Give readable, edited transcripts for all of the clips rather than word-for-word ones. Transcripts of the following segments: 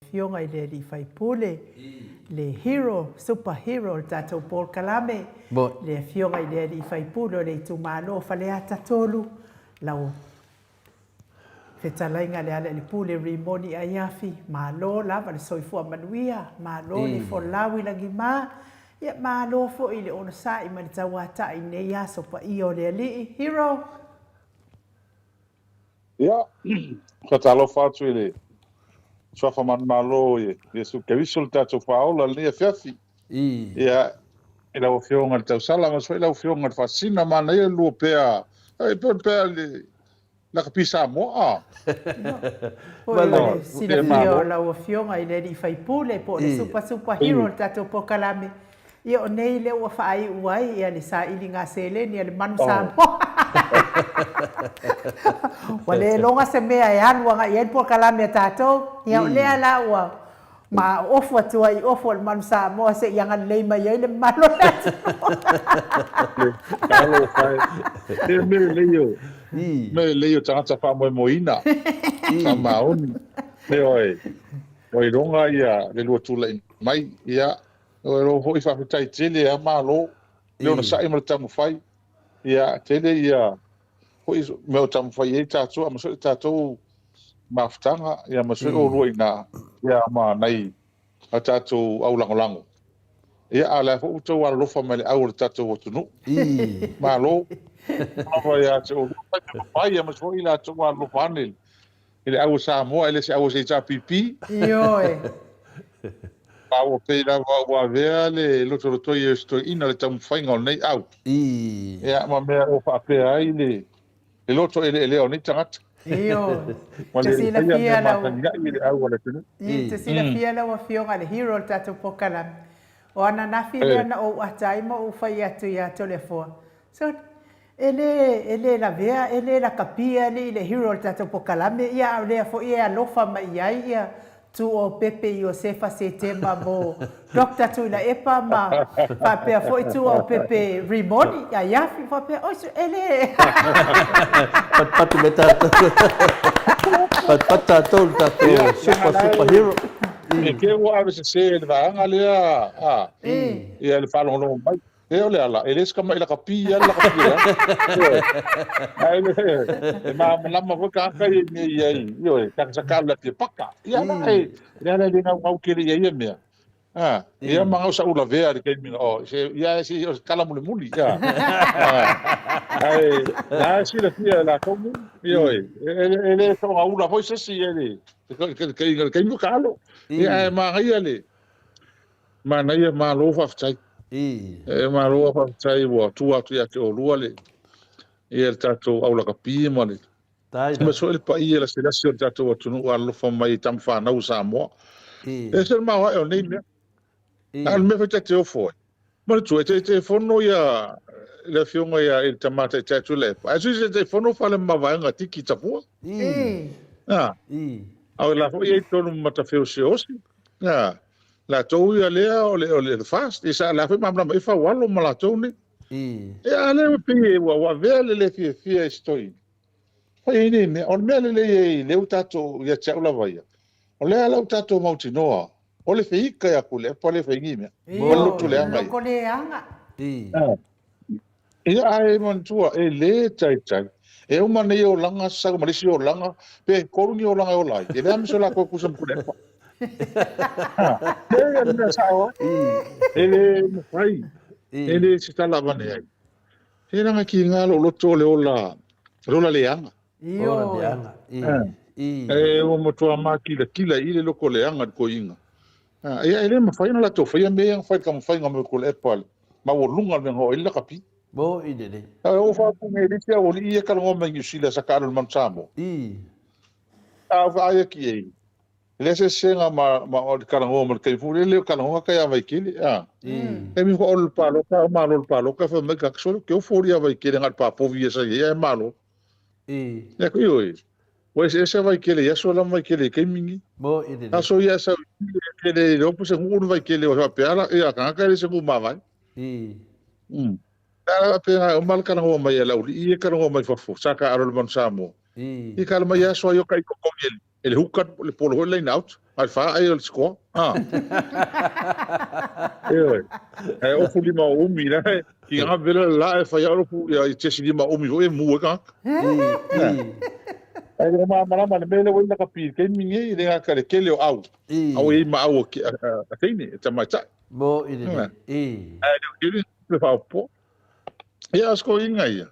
Afioga i le Alii Faipule, le hero, super hero o le tatou polokalame, le Afioga i le Alii Faipule o le itumalo o Faleata 3, lau Fetalaiga Lealailepule Rimoni Aiafi, malo lava le soifua manuia, malo le folau i lagima, ia malo foi le onosai ma le tauatai i lenei aso paia o le Alii. Hero! Ia, faatalofa atu i le Suafa Manumalo o Iesu Keriso le tatou Faaola i lenei afiafi. Ia, i lau Afioga i le Tausala, aemaise foi lau Afioga i le Faasisina, manaia le lua pea, e pei o le pea le lakapi Samoa. Po o le silafia o lau Afioga i le alii faipule po o le super super hero o le tatou polokalame. Ia o nei lea ua faaiu ai ia le sailiga seleni a le manu Samoa. Ua le iloga se mea e alu agai i ai le polokalame a tatou. Ia o lea la ua ma ofu atu ai i ofu o le manu Samoa se i agalelei mai ai le mamalu o le atunuu. Talofa e. E mea lelei o, mea lelei o tagata faamoemoeina, faamaoni. Ioe, ua iloga ia le lua tulai mai. Ia, O lou foi faafetai tele a Malo le onosai ma le taumafai. Ia tele ia foi mea o taumafai ai tatou aemaise foi tatou mafutaga ia aemaise foi oulua i ina ia ma nai a tatou au lagolago. Ia a o lea foi ua outou alolofa mai le au o le tatou atunuu. Malo lava ia te oulua fai mea papai aemaise foi latou alolofa ane i le au o Samoa e le se au o se HRPP. Ioe. Ma ua pei lava ua avea le lotolotoi e si toeaina le taumafaiga o lenei au. Ia, ma mea ua faapea ai le loto eleelea o nei tagata. Ioe. Ma Te le faia mea silafia lau masani ai i le au a le atunuu. I te silafia lau Afioga le hero o le tatou polokalame. O ananafi lea na ou ata ai ma ou fai atu ia Toleafoa, So, E le, e le lavea, e le lakapi alii le hero o le tatou pokalame, ia a o lea foi e alofa mai i ai ia Tuuaupepe Iosefa Setema mo Doctor Tuilaepa ma faapea foi Tuuaupepe Rimoni Aiafi, faapea, oi, e le. Patupatu me tatou. Patupatu tatou le tatou super, super hero. E te ua ave sese i le vaega lea, a, ia le faalogologo mai. E o le ala, e le se tamaʻi lakapi a le lakapi e ala. Ioe. Ae le, e malamalama foi tagata ia i mea i ai, ioe, tagata sa alu i le Apia Paka. Ia la, e, le ala e le naunau tele i ai ia mea. A, ia ma gau sa u lavea i le taimi na, o, se, ia, se, o se tala mulimuli, ia. A, ae, la e silafia e latou nei, ioe, e, e, e le sogaula foi se isi i le, le taimi o taalo. Ia, ae manaia le, Manaia, malo faafetai. E malo faafetai ua tua atu ia te oulua le ia le tatou au lakapi ma le ma soi le paia lasilasi o le tatou atunuu alolofa mai i tama fanau o Samoa. E ese le maoae o nei mea. A o le mea foi ta te ofo ai. Manatua, e te fono ia le afioga ia i le tama taitai Tuilaepa. Ae sui se te fono fale ma vaega tiki tafua. A. A o la foi e i tonu ma Matafeoseosi. A. Latou ia lea o le, o le fast. Ia sa la foi malamalama i faualo ma latou nei. Ia, a lea ua pei e ua avea le le fiafia i si toeaina. Fai ai nei mea. O le mea lelei ai lea ua tatou, ia te au lava ia, o lea la ua tatou mautinoa, o le feika ia Tuilaepa lea e fai nei mea. O le loto leaga ia. Loko leaga. Ia, ae manatua, e le taitai. E uma nei olaga sau ma le isi olaga, pe tolu ni olaga e ola ai. E leai ma se latou e tusa ma Tuilaepa. Leai, o le mea sao lava. E le mafai, e le se tala avane ai. He langa ki ngā lo loto o le ola, le ola leaga. Ola leaga. E ua matua mākilakila i le loko leaga le koiga. Ia e le mafai ona latou faia mea ia na fai i le taumafaiga mai o Tuilaepa le maualuga o le mea na oo ai le lakapi. Mo i lelei. E oo faapu nei i le isi aualii ia e talanoa mai Niu Sila sa taalo i le Manu Samoa. A o vaai atu i ai, E leai se sesega ma, ma o le talanoa ma le taimi foi lele, o talanoa tai a Vaitele, a. Taimi foi o le palota, o malo le palota, fai mai tagata, sole, ke ofo ia Vaitele na o le papovi ia sa i ai, ae malo. Ia ko ioe, ua eseese a Vaitele i aso la ma Vaitele i taimi nei. Mo i lelei. Aso ia sau i Vaitele e iloa po se nuu le Vaitele o faapea la, ia tagata e le se nuu mavae. La faapena e uma le talanoa mai a le aualii ia e talanoa mai fafo, sa taalo i le Manu Samoa. I tala mai aso ai o kai totogi e e le hooker le polo foi line out a le fa ai o le score ah ioe ae ofu lima o umi la ki ngā vela la e whai aro fu ia i tesi lima o umi foi e mu e kāka ai le malamalama le mele wai laka pi kei mingi i le ngā kare kele o au au e ma au a teine e tamaitai mo i le i ai le kele le whaopo ia asko inga ia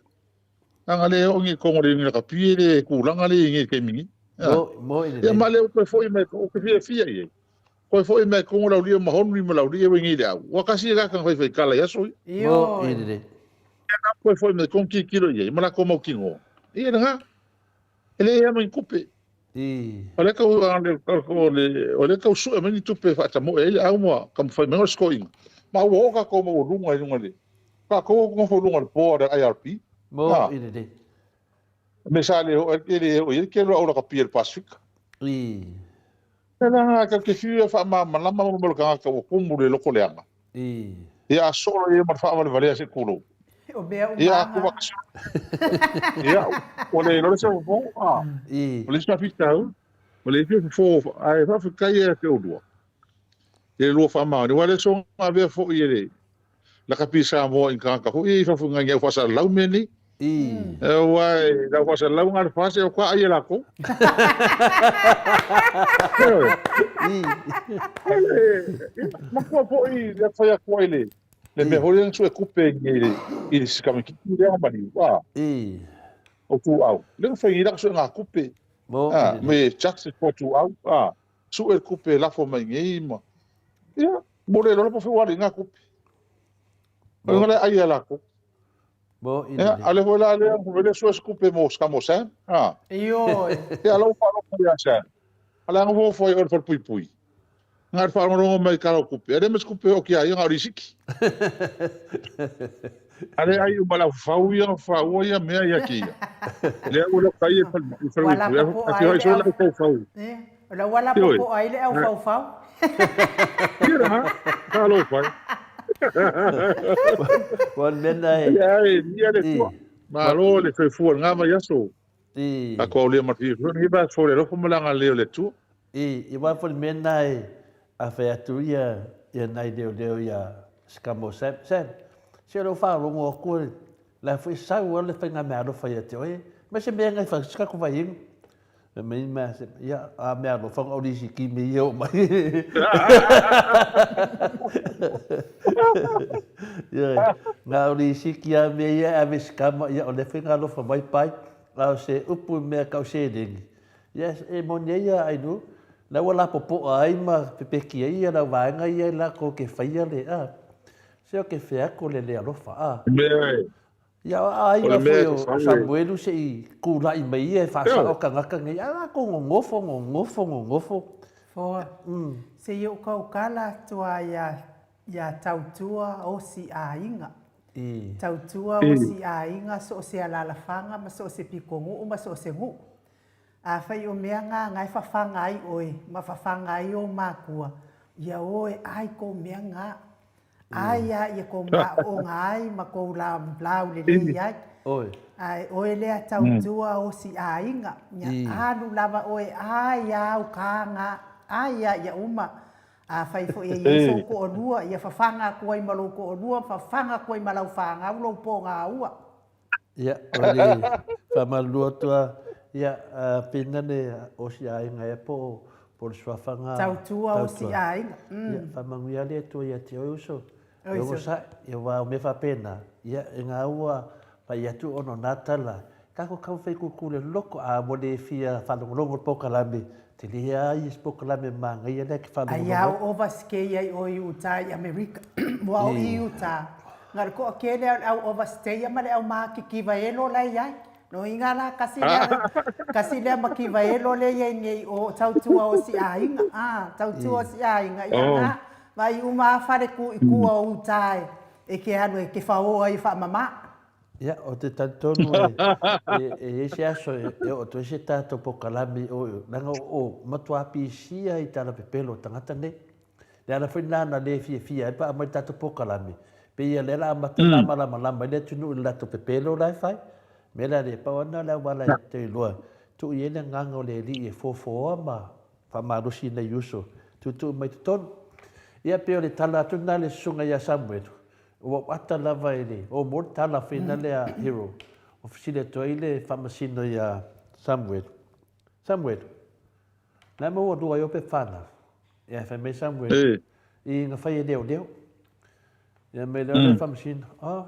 Anga le oo ngi kongo le ngi ka pie le kulanga le ngi ke mingi. Mo mo i le. Ia ma le o koe foi mai o ke fia fia i. Koe foi mai kongo lau lia mahonu ma lau lia ngi le au. Ua kasi ka kanga fai fai kala ia soi. Mo i le. Ia na koe foi mai kong ki kilo i ma la ko mau kingo. Ia nga. Ele ia mai kupe. I. O le kau o le o le kau sue mai ni tupe whaatamoe ai le au ma ka mwhai mai o skoinga. Ma ua o ka kou mau lunga i lunga le. Ka kou o ngofo lunga le poa le IRP. Mo i le le. Me sa le o e le o i ke lo au la ka pia le Pasifika. I. E la ka ke fiu e wha ma malama mo mo ka ka o kumu le loko leanga. I. Ia a solo ia ma le faavalevalea se kulou. O mea uma Ia aku waka Ia, o le lore se fofo, a. I. O le isi faafitauli, o le isi fofo, ae faafetai ia te oulua. I le lua faamaoni, aua e le soona avea foi e le lakapi Samoa i tagata foi ia i fafo i nai au faasalalau mea nei. I. Aua e lau faasalalau na o le fasi o ka ai e lakou. I. Matua foi le fai atu ai le le mea foi lea na sue kupe i le i le sikamikiti lea na maliu. A. I. O tuau. Lea na fai nei la sue ngā kupe. Mo. A, me justice for tuau. A, sue le kupe lafo mai nei ma. Ia, mo le lola po feuali ngā kupe. O ngā le ai a lakou. Mo i Ia, a le foi la lea, foi le sue se kupe mo ska mo Sam. A. Ioe. Ia, lau whaalofa ia Sam. A le anga fofo ai o le whalepuipui. Ngā le whaarongorongo mai ka lau kupe. A le ma se kupe o ki a ia ngā o risiki. A le ai uma lau whau ia, whaua ia mea ia ki ia. Lea ua lau kai e whalepuipui. A te hoi solo lau kau whau. O la ua lapopoa ai le aufaufau. Ia la, ka alofa ai. Ua le mea lena e. Ia e, ia le tua. Malo le soifua i lena vaiaso. I. A kua aulia ma le fiafia nei vaiaso le alofa ma le agalelei o le Atua. I, i aua foi le mea lena e a fai atu ia ia nai leoleo ia Sikamo Sam, Sam, se o lou faalogo atu la foi sau a le faigameaalofa ia te oe, ma se mea ngai fai se tatou vaiinu. Fai mai ma se, ia, a mea alofa ona o nisi kimi ia o mai. Ia, na o nisi ki a mea ia e ave se kama, ia o le faiga alofa mai pai, a o se upu i mea kau seleni. Ia, e moni ai ia Ainu, la ua lapopoa ai ma pepeki ai ia lau vaega ia i lakou ke faia le, a, se o ke fea aku le le alofa, a. Mea e, Ia, a O le aiga mea foi e o tatau e. Samuelu se i kulaʻi mai ia e faasao Ioe. kanaka nei, a lakou nonofo, nonofo, nonofo. Foa. Se i ou kaukala atu a ia, ia tautua osi aiga. I. Tautua osi aiga so o se alalafaga ma so o se pikonuʻu ma so o se nuʻu. Afai o mea nga nga e fafaga ai oe ma fafaga ai ou makua, ia o e ai kou mea nga. Ai a ia kou maʻoʻoga ai ma kou laulelei ai. Oi. Ae oe lea tautua osi aiga, ia alu lava oe ai au kaga, ai a ia uma. Afai foi e iai sou toalua, ia fafaga atu ai ma lou toalua, fafaga atu ai ma lau fanau lou pogaua. Ia, o le faamalulu atu a, ia, pina le osi aiga ea po o, po o le suafa nga. Tautua osi aiga. Ia, faamanuia le Atua ia te oe uso. E onosai, ia aua o mea faapena, ia, e nga ua pai atu ona o na tala, kako kau fai kuku le loko, a ua le fia faalogologo le polokalame, tele a ia se polokalame manaia lea ke faalogologo ai. Ai a o overstay ai oe i uta i Amerika. Ua o i uta, Na o le toatele lava o le au overstayer ma le au makikivaelo la e i ai. Lona uiga la, tasi lea, tasi lea makivaelo lea e i ai nei o tautua o si aiga, a, tautua o si aiga, ia na, vaai uma lava fale tu i tua o uta e te alu e te fao ai e faamama. Ia, ou te talitonu e, e i ai se aso e oo atu ai se tatou polokalame i o i o, leaga o matua pisia i tala pepelo o tagata nei. Le ala foi lena na le fiafia ai pe a aumai le tatou polokalame, pei ia lea o le a amata ona faamalamalama ai le atunuu i le latou pepelo la e fai. O le mea la lea, pau lava lena o le auala e toe iloa, tuu i ai le agaga o le Alii e foafoa ma faamalosi i nai uso, tuutuu mai totonu. Ia pei o le tala atu lena a le susuga ia Samuelu, ua ou ata lava i le, o mo le tala foi lea a Hero, ua fesili atu ai le faamasino ia Samuelu, Samuelu, Na e maua lua ai o pepa fanau. Ia fai mai Samuel. E. I nga fai e leoleo. Ia mai leo le faamasino. Oh,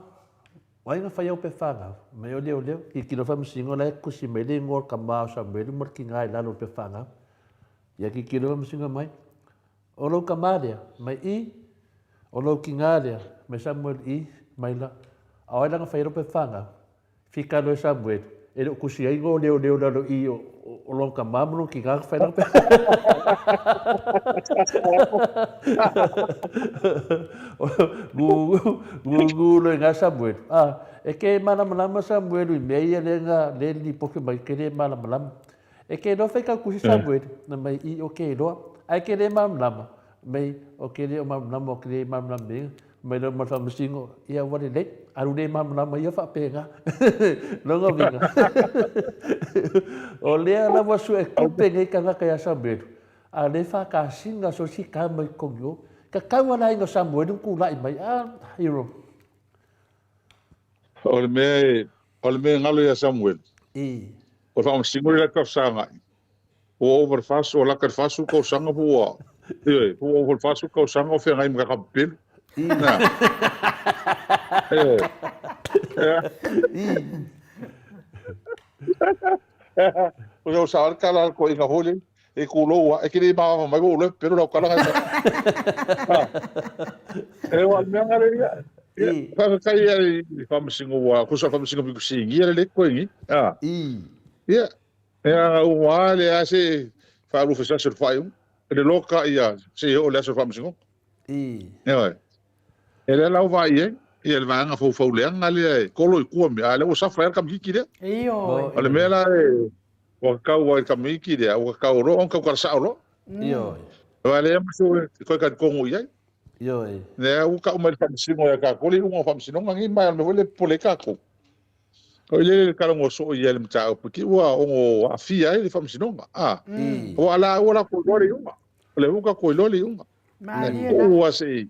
wai nga fai au pepa fanau. Mai o leoleo. Ki kilo faamasino la e kusi mai le ingoa o le tama o Samuel ma le kinga i lalo o le pepa fanau. Ia ki kilo faamasino mai. O lou tama lea, mai i. O lou kinga lea, mai Samuel i, mai la. A o ai la nga fai ai lou pepa fanau. Fika loa e Samuel, e le o kusi ai ngo leoleo lalo i o, o lona tama ma lona kina ka whai langa Ngu loa i ngā Samuel. Ah, e ke malamalama Samuel i mea ia le nga le lipoki mai ke le malamalama. E ke loa whai kau kusi Samuel, na mai i o ke loa. Ai ke le malamalama, mai o ke le o malamalama o ke le malamalama me Mai lalo ma le faamasino, ia ua lelei, alu le malamalama ia faapena. Lona uiga, o lea lava sue kupe nei tagata ia Samuelu, a o lea e faakasina so si tama i totonu o. Tatau lava le aiga o Samuelu ona tulai mai, a hero. O le mea e, o le mea e galo ia Samuelu. I. O le faamasino lea tausaga Ua ova i le 40, ua lata i le 40 tausaga po ua, ioe, po ua ova i le 40 tausaga o feagai ma kaka pepelu. Nā. Ioe. O lea ua sao le tala a le toeaina foi lele, e tulou lava, e te le mamafa mai ua ou iloa e pepelo lau tala. E o le mea lena ia. Faafetai i le Faamasino ua, tusa o le Faamasino pito sinia lelei koe nei. Ia, Ea ua le a se faalupe sasi o le faaiuga. E le loka ia se i oo le aso o le faamasinoga. Ioe. E lea la ua vaai i ai ia le vaega foufou leaga lea e kolo i tua mea, a o lea ua safa ai le tamaitiiti lea. Ioe. O le mea la e ua tatau ai le tamaitiiti lea, ua tatau loa ona tautala sao loa. Ioe. Aua e leai ma se e toe talitonu i ai. Ioe. Lea ua tau mai le faamasino ia tatou le iuga o faamasinoga nei, ma o le mea foi lea e popole ai tatou. O i le talanoa soo i ai le mataupu ki ua ono aafia ai le faamasinoga. A, aua la ua latou iloa le iuga. O lea ua tatou iloa le iuga. Malie la. Ua se i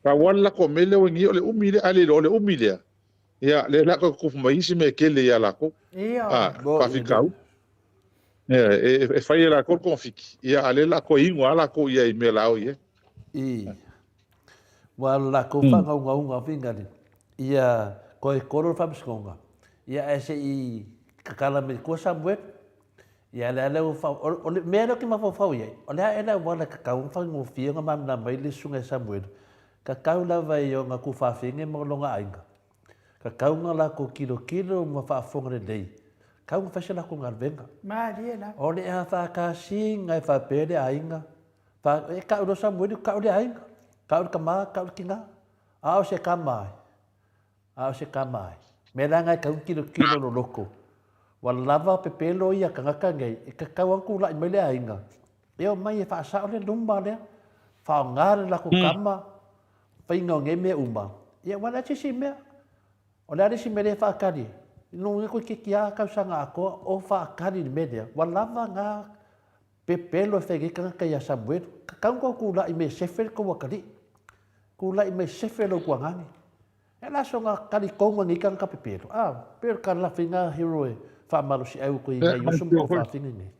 pau lava le latou mea lea ua i o le umi lea, a le iloa o le umi lea. Ia, lea la toe tutupu mai isi mea tele ia latou. Ioe. A, faafitauli. Ia, e fai e latou le togafiti, ia, a o lea la toe inu lava latou i ai i mea o le a o i ai. I. Ua latou faagaugauga fingali. Ia koe kolo le faamasinoga, ia ae se i tatala mai tua Samuelu. Ia lea lea ua fa, o le mea lea ou te mafaufau i ai, o le a ea le auala e tatau ona faigofie ona malamalama ai le susuga ia Samuelu, tatau lava i ona tufaafine ma lona aiga, tatau ona latou tilotilo ma faafofoga lelei, tatau ona fai se latou galuega. Malie lava. O le a faatasiga e faapea le aiga, fa, e tau loa Samuelu, tau le aiga, tau le tama, tau le tina. A o se kama ai. A o se kama ai. Mea leaga e tau kilokilo loloto. Ua lava pepelo ia tagata nei, e tatau lava ona tulai mai le aiga, e omai e faasao le luma lea, faaaoga le latou kama, faiga o nei mea uma, ia ua leai se isi mea. O le a le isi mea lea e faatali ai? Lona uiga toeitiiti lava tausaga atoa o faatali i le mea lea, ua lava na pepelo e fai nei tagata ia Samuelu. Tatau ona tou tulai mai e sefe le tou atalii. Tulai mai e sefe lou tuagane. E le aso na talitonu ai nei tagata pepelo. A, pei o le tala faiga hero e faamalosiau atu i nai uso ma tuafafine nei.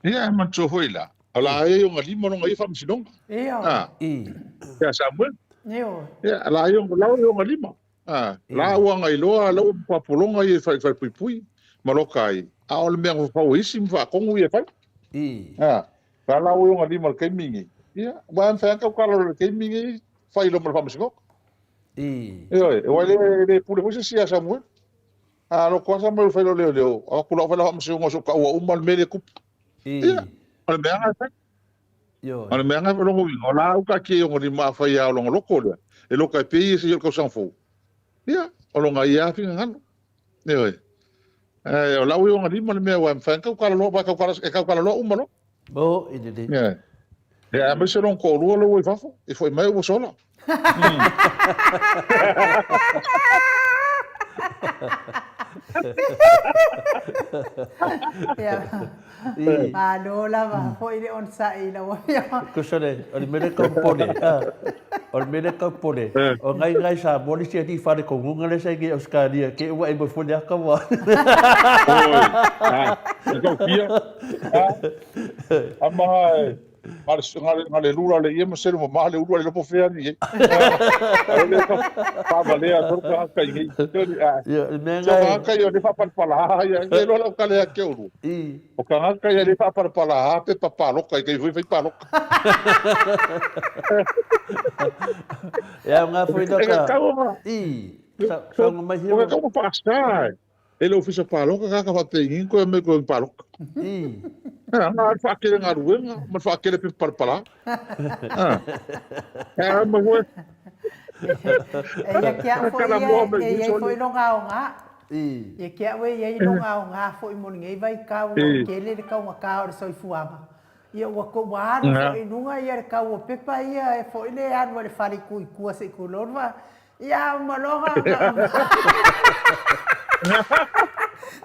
Ia, e manatua foi la, o la ai o lima longa ia faamasinoga. Io. Ah. I. Ia Samuel. Io. Ia, la ai o la o lima. Ah, la ua ngai loa la ua papologa ia fai fai pui pui ma loka ai. A o le mea ngo fau isi ma faakongu ia fai. I. Ah, la la ua o lima le taimi ngi. Ia, wa am fa ka ka lo le taimi ngi fai lo ma le faamasinoga. I. Ioe, e wai le le pule foi se sia Samuel. A lo koa Samuel fai lo leo leo. A ku lau fai la faamasinoga so ka ua uma le mea le kupu. I. Ia, o le mea ngai fai. Ioe. O le mea ngai longo winga, o la uka ki o ngoni ma fai a o longo loko lea. E loka e pei e se yo kausaga fou. Ia, o longa ia finga ngalo. Ioe. Eh, o lau i o lima le mea ua mfai kau kala loa, vai kau kala, e kau kala loa uma loa. O, i lelei. Ioe. Ia, a maise long ko lua lo i fafo, i foi mai ua sola. Ia. I. Malo lava foi le onosai i lau afioga. Tusa le, o le mea lea e tau popole, a, o le mea lea e tau popole, o ngai ngai Samoa le isi alii falekonuga lea sa i nei Ausetalia, te i ua e moe le ata ua. Oi, a, e tau fia, a, a maha e, Nga le lula le ia ma selu ma maha le ulu ale lopo fea ni ei. A le ka whaamalea tolu ka haka i ngei. Ia, le mea Teo ngai. ka haka ia le whaapalapala ha ia. Nge loa lau kale a ke ulu. I. O ka haka ia le whaapalapala ha pe papaloka i kei hui whai paloka. Ia, ngā foi E ka ka. kau nga. I. Sa, sa mai O hero. ka kau ma whaasa e. E le ofisa paloka ka ka whaapeingi koe me koe paloka. I. Ha, nga whaakere ngā ruenga, ma whaakere pe parapara. Ha. Ha, ma hoe. E ia ki au foi Kala ia, moa me e iai uso foi le. loga aoga. I. Ia ki au e iai loga aoga foi mo lenei vaitau ua I. tele le taugata o le soifuaga. Ia ua ua alu foi i luga ia le tau o pepa ia e foi le alu a le fale i tua se i tulou le vaa. Ia uma loa ona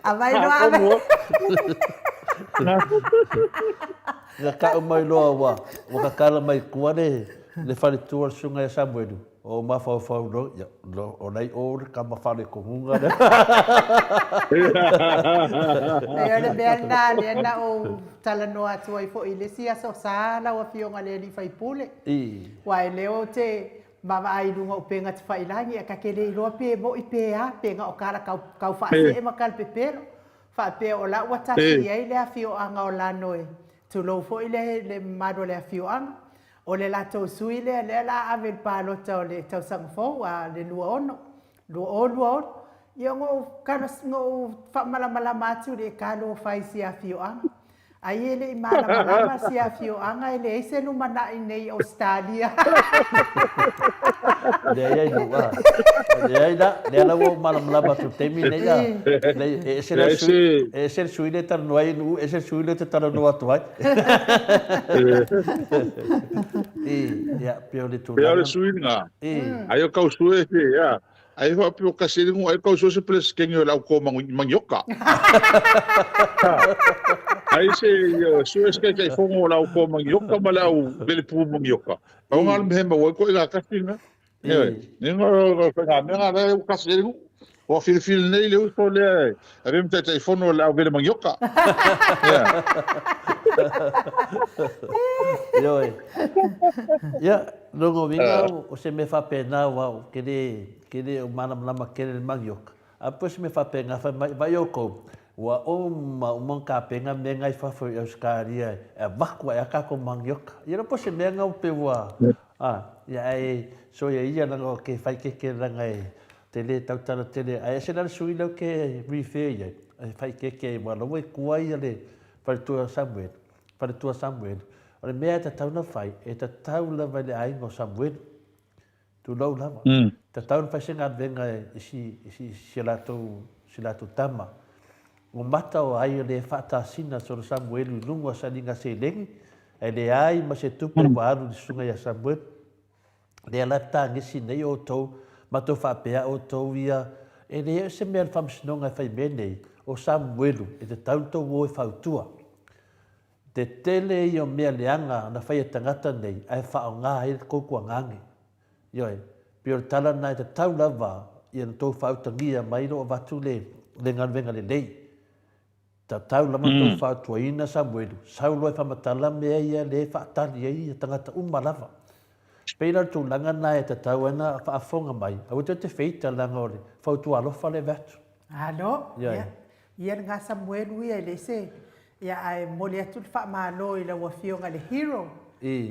avai loa ave. Na kau mai loa ua ua kakala mai tua le le faletua o le susuga ia Samuelu, o mafaufau loa, ia, o la i o le tama falekonuga lea. Leai, o le mea lena lea na ou talanoa atu ai foi i le isi aso sa lau Afioga i le Alii Faipule. Aua e le o te Vaavaai i luga o upega tafailagi, ae ta te le iloa pe moʻi pe a, pe na o tala tau, tau faasee ma tala pepelo. Faapea o la ua tasi i ai le afioaga o Lanoe, tulou foi le, le mamalu o le afioaga. O le latou sui lea, lea la ave i le palota o le tausaga fou, a le 26, 2026. Ia na ou kalo, na ou faamalamalama atu i le talofa i si afioaga. Ai e le i malamalama si afioaga e leai se lumanai nei i Ausetalia. Leai ai nuu a. Leai la, lea la ua ou malamalama atu i le taimi lenei a. Leai, e ese la le sui, e ese le sui lea e talanoa ai i nuu, ese le sui lea ou te talanoa atu ai. I, ia, pei o le Pea o tulaga. le sui lena. I. Ai o kau sue te, ia. Ai faapea o kasi le ai kau sue se presidente o le au ko mangioka. Ai se sue se kai fongo o le au ko mangioka ma le au vele pu mangioka. Au ngā le mea wai ko i ngā kasi nga. Ewe, ni ngā ngā mea ngā le kasi le Ua filifili nei le uso lea e avea ma Taitaifono o le au vele mangioka. Ia. Ioe. Ia, lona uiga o se mea faapena aua ou te le, te le o malamalama tele i le manioka. A pei o se mea faapena fai mai, vaai outou, ua uma uma ona tapena mea na i fafo i Ausetalia e avatu ai a tatou manioka. Ia le po o se mea na pei ua, a, ia ae soia ia leaga o ke faikeke leaga e te le tautala tele, ae ese la le sui lea ou te refer i ai, e faikeke ai, aua o la ua i tua ia le faletua o Samuel. Faletua Samuelu. O le mea e tatau ona fai, e tatau lava i le aiga o Samuelu. Tulou lava. Mm. Tatau ona fai se galuega i si, i si, si latou, si latou tama. Ua mata o ai o le faatasina solo Samuelu i luga o saliga seleni, ae leai ma se tupe ua alu i le susuga ia Samuelu. Lea la e petagesi nei outou, matou faapea outou ia, e leai o se mea a le Faamasinoga e fai mea nei, o Samuelu e tatau ona tou o e fautua. Te tele ia o mea leaga na fai e tagata nei ae faaaoga ai le tou tuagage. Ioe, pei o le tala lena e tatau lava ia na tou faautagia mai lou avatu le le galuega lelei. Tatau lava ona tou fautuaina Samuelu, sau loa e faamatala mea ia lea e faatali ai ia tagata uma lava. Pei la o le tulaga lena e tatau ai ona faafofoga mai, aua tou te feita leaga o le fautua alofa lea e avatu. Malo, ia, ia lena Samuelu ia e leai se, ia ae momoli atu le faamalo i lau Afioga i le Hero,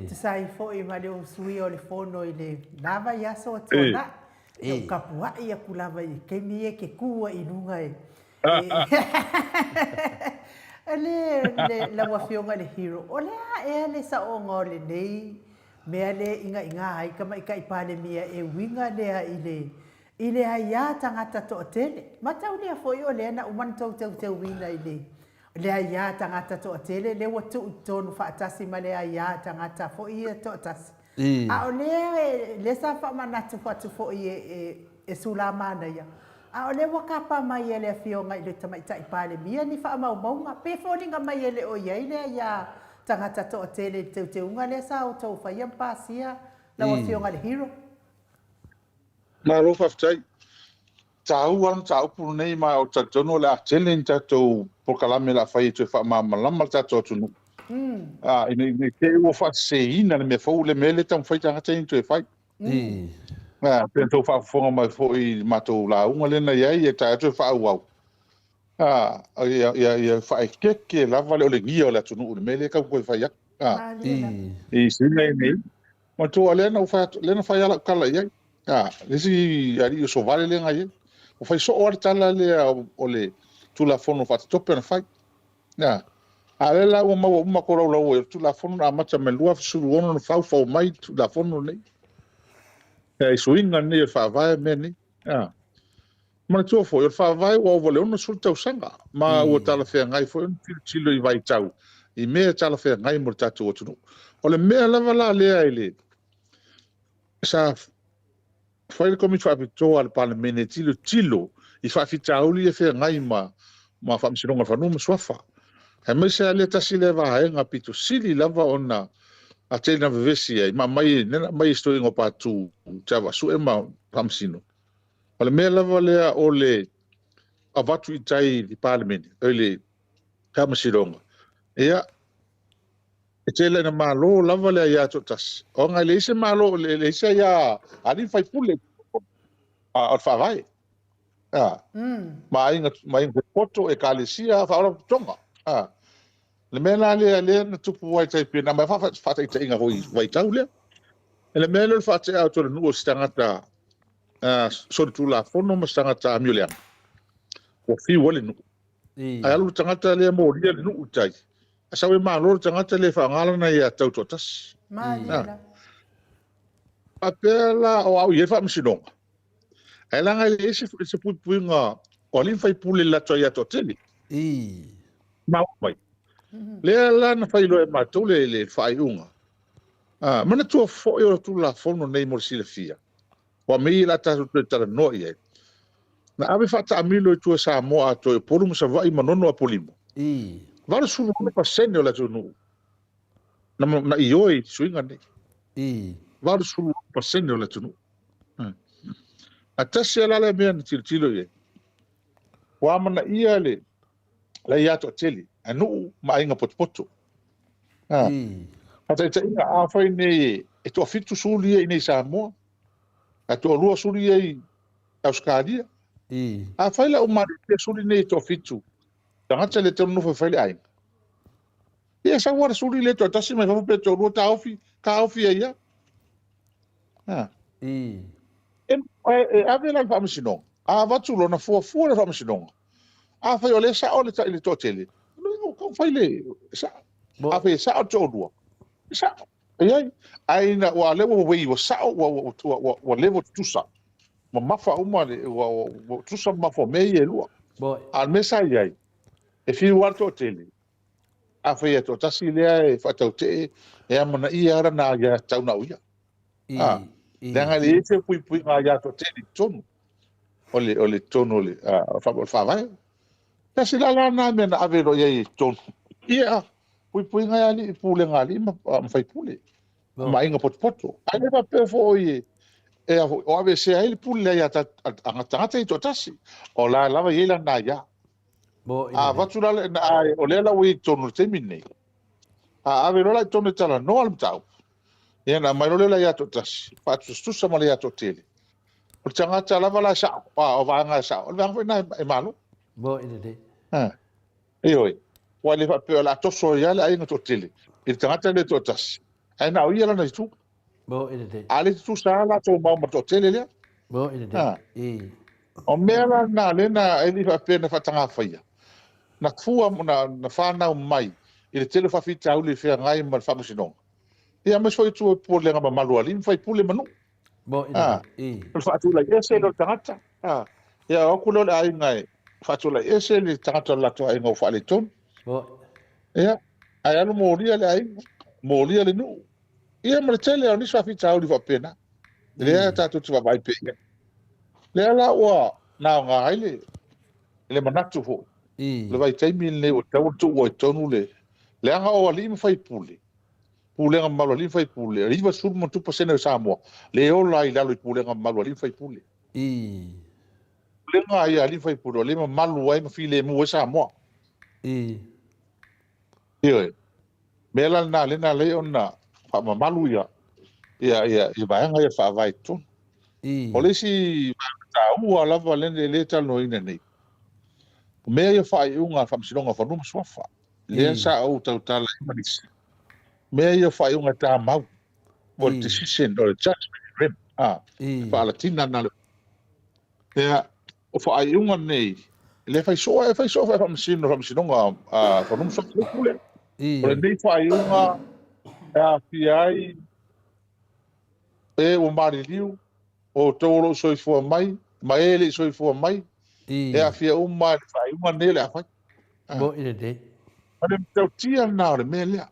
tusa ai foi ma le usuia o le fono i le la vaiaso ua tuanai. Ia ou tapuai atu lava i taimi ia e te tu ai i luga e le lau Afioga i le Hero, o le a ea le saoga o lenei mea lea e inaina ai Tamaitai Palemia e uiga lea i le i le aia tagata toatele? Mataulia foi o lea na uma ona tou teuteuina i le le aia tagata toatele lea ua tuu i totonu faatasi ma le aia tagata foi ia toatasi. A o lea, lea sa faamanatu atu foi e, e Sulamanaia, a o lea ua tapa mai e le Afioga i le Tamaitai Palemia ni faamaumauga, pe foliga mai e le o i ai le aia tagata toatele i le teuteuga lea sa outou faia ma pasia lau Afioga i le Hero. Malo faafetai. Taua le mataupu lenei ma ou te talitonu o le a tele ni tatou polokalame o le a fai e toe faamalamalama le tatou atunuu. Ina ne i te i ua faaseseina le mea fou, le mea lea e taumafai tagata ia toe fai. Pei ona outou faafofoga mai foi i le matou lauga lea na i ai, e taea toe faaauau. Ia faaeteete lava le olegia o le atunuu i le mea lea e tau toe fai atu. I suiga ia nei. Manatua lea na ou fai atu, lea na fai lava lau tala i ai. A, le isi alii o Sovale lea na i ai. Ua fai soo lava le tala lea o le Tulafono Faatatope na fai. A, a lea la ua maua uma kolaulau ai, o le Tulafono na amata mai le 2016 na faufau mai le Tulafono lenei. I suiga nei o le Faavae mea nei. A. Manatua foi, o le Faavae ua ova i le 60 tausaga, ma ua talafeagai foi ona tilotilo i vaitau i mea e talafeagai mo le tatou atunuu. O le mea lava la lea i le sa fai le Komiti Faapitoa a le Palemene e tilotilo i faafitauli ia feagai ma ma Faamasinoga o Fanua ma Suafa, aemaise lava lea tasi lea vaega pito sili lava ona tele na vevesi ai ma aumai, lea na aumai e si toeaina o Patu Tiavaasue ma Faamasino. O le mea lava lea o le avatu i tai i le Palemene, i le Faamasinoga, ia, e tele ina malo lava le aia toatasi, ona e leai se malo, e leai se aia alii ma faipule o le Faavae. Ma aiga, ma aiga potopoto, ekalesia, faalapotopotoga. Le mea la lea, lea na tupu ai tai pei na aumai faataitaiga foi i vaitau lea. Le mea lea o le faatea atu o le nuu o se tagata solitulafono ma se tagata amioleaga, ua fiu ai le nuu. Ae alu le tagata lea molia le nuu i tai, ae sau e malo le tagata lea e faaaoga lana ia tautoatasi. Faapea la o au i ai le faamasinoga, ae leaga e leai se puipuiga o alii ma faipule i le latou aia toatele. Maua mai. Lea la na fai loa e matou le faaiuga. Manatua foi o le Tulafono nei mo le silafia, Ua mei la tatou toe talanoa i ai. Na ave faataamilo i tua i Samoa atoa i Upolu ma Savaii, Manono, Apolima. 86% o le atunuu na, na ioe i suiga nei. 86% o le atunuu. A tasi lava la le mea na tilotilo i ai. Ua amanaia le le ia toatele, a nuu ma aiga potopoto. Faataitaiga, afai nei e toafitu suli ia i nei i Samoa, ae toalua suli ia i Ausetalia. Afai la ua malilie suli nei e toafitu, tagata le tau nofo e fai le aiga. Ia sau lava le suli lea toatasi mai fafo pe toalua taofi, taofi ai lava. E ave la i le faamasinoga, a avatu loa ona fuafua le faamasinoga. Afai o lea e sao le le toatele, ua tau fai le sao. Afai e sao le toalua, e sao. E i ai. Ae ina ua lea ua wei ua sao ua ua ua ua level tutusa. Mamafa uma le ua ua tutusa mamafa o mea ia e lua. A o le mea sa i ai, e fiu lava le toatele, afai e toatasi lea e faatautee, e amanaia lava lana aiatatau na o ia. Leaga e leai se puipuiga aia toatele i totonu o le o le totonu o le o le Faavae. Tasi la la lena mea na ave loa i ai i totonu. Ia, puipuiga e alii, pulega a alii ma faipule, ma aiga potopoto. Ae le faapea foi e o aveesea ai le pule a tagata ia toatasi. O la lava e i ai lana aia. A avatu la, o lea la ua i totonu i le taimi lenei, a ave loa la i totonu e talanoa le mataupu, ia ona aumai loa lea o le aia toatasi, faatusatusa ma le aia toatele. O le tagata lava la e sao, o vaega e sao, o le vaega foi lena e malo. Mo i lelei. Ioe. Ua le faapea o le a toso ai lava le aiga toatele i le tagata lea e toatasi, ae na o ia lana itu. Mo i lelei. A le tutusa lava latou mau ma le toatele lea. Mo i lelei. O mea la na lea na e le i faapea na faatagafaia, na fua na fanau mai i le tele o faafitauli e feagai ma le Faamasinoga. Ia aemaise foi itu o pulega mamalu a alii ma faipule ma nuu. Mo i lelei. O le faatulai ese lea o le tagata. Ia o atu lea o le aiga e faatulai ese le tagata o le latou aiga ua faaletonu. Ia, ae alu molia le aiga, molia le nuu. Ia ma le tele o nisi faafitauli faapena. Lea tatou te vaavaai pea i ai. Lea la ua naoga ai le manatu foi. Le vaitaimi lenei ua tatau ona tuua i totonu le leaga o alii ma faipule, pulega mamalu a alii ma faipule, e 90+ pasene o Samoa le ola ai i lalo i pulega mamalu a alii ma faipule. Pulega ai a alii ma faipule o lea e mamalu ai ma filemu ai Samoa. Ioe. Mea la lena lea na ala ai ona faamamalu ia ia ia ia vaega ia faavae i totonu. O le isi vaega taua lava lea e talanoaina nei, o mea ia o faaiuga a le Faamasinoga o Fanua ma Suafa, lea sa ou tautala ai ma nisi. Mea ia o faaiuga e tamau, o le decision, o le judgment in rem, faalatina na le. Ia, o faaiuga nei, lea fai soo, e fai soo foi faamasino, Faamasinoga a Fanua ma Suafa pule. O lenei faaiuga e aafia ai e ua maliliu, o outou o lo o soifua mai, ma e le i soifua mai, e aafia uma i le faaiuga lenei o le a fai. Mo i lelei. O le matautia lena o le mea lea.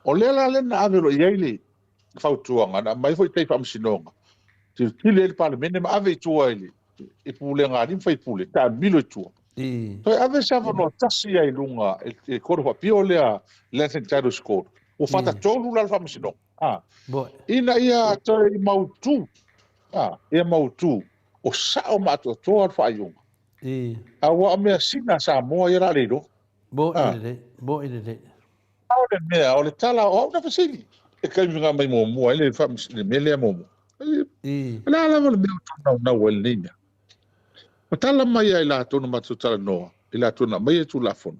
O lea la lea na ave loa i ai le fautuaga, na aumai foi tai faamasinoga, tilotilo i ai le Palemene ma ave i tua i le i pulega a alii ma faipule, taamilo i tua. Toe ave se avanoa tasi ai i luga i le Court of Appeal lea, Lands and Titles Court, ua fatatolu la le faamasinoga. Ina ia toe mautu, ia mautu, o sao ma atoatoa le faaiuga. Aua o measina a Samoa ia la le iloa. Mo i lelei, mo i lelei. A o le mea, o le tala, o au na fesili. E taimi na aumai muamua ai le mea lea muamua. O le a lava le mea o tou naunau ai i lenei mea? Ua tala mai ia i latou na matou talanoa, i latou na aumaia Tulafono.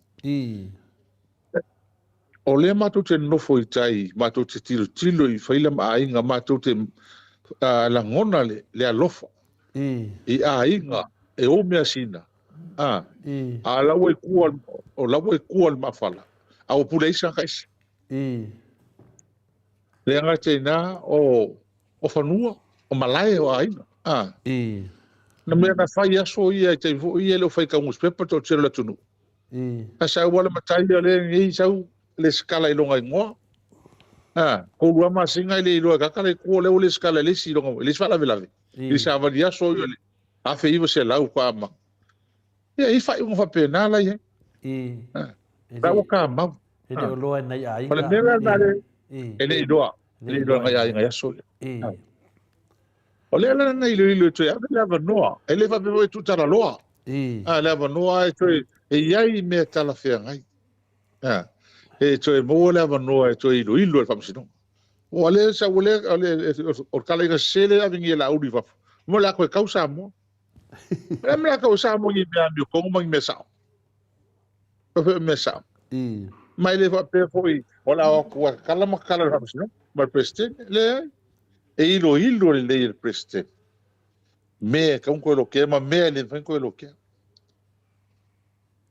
O lea matou te nonofo i tai, matou te tilotilo i faila ma aiga, matou te lagona le alofa i aiga e ou measina, a o la ua i tua, o la ua i tua le maafala, a ua pule ai se tagata ese. Leaga te i ina o fanua, o malae, o aiga. Na mea na fai aso ia i taimi foi ia e le o fai tau nusipepa le toatele o le atunuu. A sau lava le matai o lea nei sau lesitala i lona igoa. Tolu lava masina e le iloa e tagata la e i tua o lea ua lesitala i le isi i le isi faalavelave. I le savali aso ia o le 1900 faatoa amata. Ia e i ai faaiuga faapena la e i ai. La ua tamau. E le o iloa e nai aiga. O le mea la lena e le iloa. E le iloa e nai aiga i aso ia. O lea la na iloilo e toe ave le avanoa. E le faapea foi e tuutalaloa. A le avanoa e toe e i ai mea talafeagai. E toe maua le avanoa e toe iloilo e le Faamasinoga. Ua le sa ua le o le o le talaiga sese lea e ave nei e Laauli i fafo. Mo le a toe tau Samoa. O le a mea o le a tau ai Samoa i ni mea amiotonu ma ni mea sao. Faapea o mea sao. Ma e le faapea foi o le a o atu e tatala ma tatala e le Faamasinoga ma le Peresetene. Leai. E iloilo lelei e le Peresetene mea e tatau ona toe lokea ma mea e le mafai ona toe lokea.